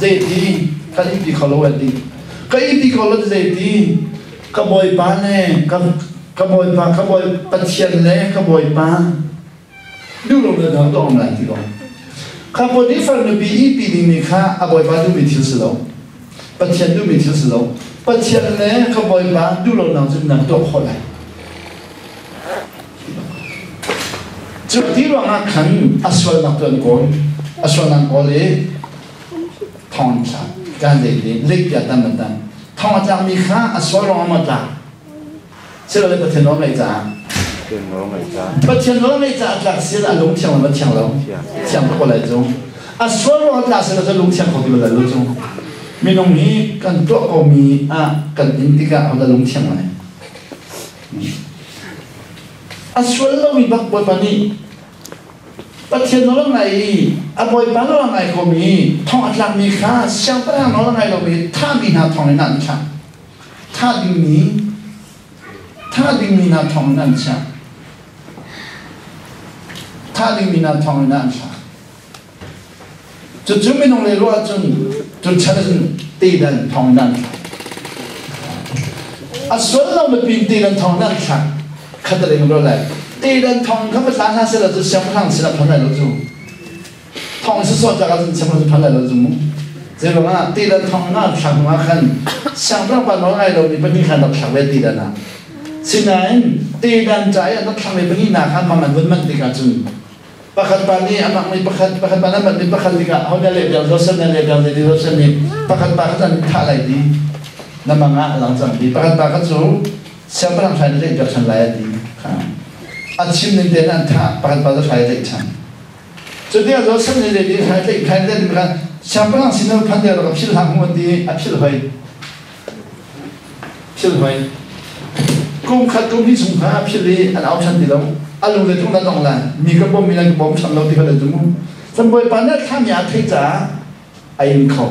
Zeiti? Kan ihpi kho lo an ti. Ka ihpi kho lo ti zei ti? Ka bawipa le ka ka bawipa ka bawi Pathian le ka bawipa duh lo le dang tuah lai ti ko. Kha Potifar nupi ihpi ding mi kha a bawipa duhmi thil si lo. Pathian duhmi thil si lo. Pathian le ka bawipa duh lo nang cun nang tuah khawh lai. Cu ti ruangah khan a sualnak cu an kawl. A sualnak kawl i thong an thlak. Kan zei ti leikpia tam an tam. Thong a tlakmi kha a sual ruangah maw tlak? Silole Pathian nawl ngaih caah. Pathian nawl ngaih caah tlak si a lung thiang lo thiang lo. Thiang ko lai cu. A sual ruangah tlak si lo lung thiang kho ti bal lo cu. Minung hi kan tuah komi ah kan in tikah a lung thiang lai. A sual lomi bak Bawipa nih Pathian nawl a ngai i a Bawipa nawl a ngai komi thong a tlakmi kha siangpahrang nawl a ngai lomi thahmi hna thawng in an thlah. Thah dingmi thah dingmi hna thawng in an chiah. Thah dingmi hna thawng in an thlah. Cucu minung le ruah ahcun cun chan ahcun tedan thawng in an thlak. A sual lo na pin tedan thawng in an thlak. Khat a ring lai. Tedan thawng kha va tla hna seh cu siangpahrang sin ah phan lai lo cu. Thawng si sawh cak ahcun siangpahrang phan lai lo cu mu. Zeiruang ah tedan thawng in an thlak hnu ah khan siangpahrang pa nawl ngai lomi pahnih khan rak thlak ve tedan ah. Sinain tedan ca i an rak thlak ve pahnih hna khan mang an vun manh tikah cun pakhat pa nih amah mi pakhat pakhat pa nih mi pakhat tikah ho na leh bel Joseph na leh bel ti Joseph nih pakhat pa kha an thah lai ti na mang ah lang cang ti pakhat pa kha cu siangpahrang hrai na tlaih piak ṭhan lai a ti kha a chim ning tein an thah pakhat pa cu hrai a tlaih ṭhan cu tiah Joseph nih leh ti hrai tlaih hrai tlaih kha siangpahrang sin phan tiah ka philh hlah mu an ti a philh hoi Philh hoi. Kum khat kum hnih chung kha a philh i an au ṭhan ti lo. A lung le tung na dong lai. Mi ka bawm mi nan ka bawm ṭhan lo ti kha le cu mu. Cun Bawipa nih a thlami aa theih caah a in kho.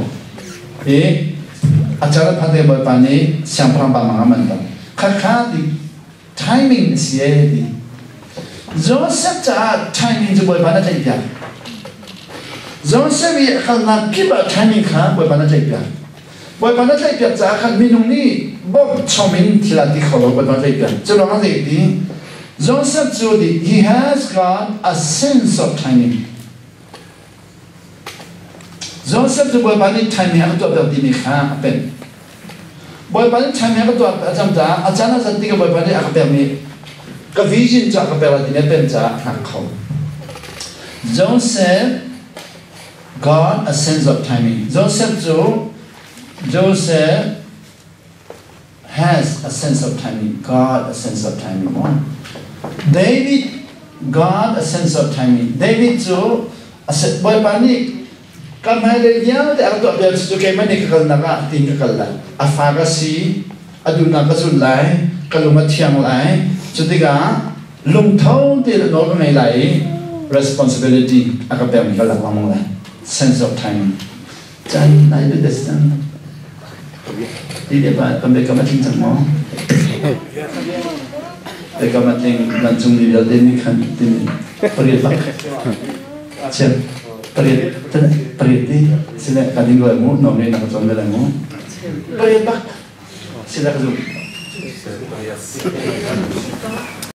I a car a phan te Bawipa nih siangpahrang pa mang a man lo. Kha ti timing a si ee ti. Joseph caah timing cu Bawipa na tlaih piak. Joseph i a kalnak kip ah timing kha Bawipa na tlaih piak. Bawipa na tlaihpiak caah khan minung nih bawmh chom in thil a ti kho lo Bawipa tlaihpiak. Cu ruangah zei ti? Joseph cu he has got a sense of timing. Joseph cu Bawipa nih timing a ka tuahpiak timi kha a pemh. Bawipa nih timing a ka tuah a cam caah a caan a zat tikah Bawipa nih a ka pekmi ka vision cu a ka pek lai timi a pemh caah a hngak kho. Joseph God a sense of timing. Joseph cu Joseph has a sense of timing. God a sense of timing. David God a sense of timing. David cu Bawipa nih ka hmailei vialte a ka tuah bia cu keimah nih ka kalnak ah tiin ka kal lai. A fa ka si, a duhnak ka zulh lai, ka lung a thiang lai. Cu tikah lungtho tein a nawl ka ngei lai i responsibility a ka pekmi ka lak lengmang lai. Sense of timing. Caan nai bit des cang. Ti le ba kan biakam a tling cang maw? Biakam a tling vancung mi vialte nih khan timi pariat bak. Chiam pariat pariat ti sile ka ding lai mu nom ne na ka chon ve lai mu. Pariat bak sile ka zum.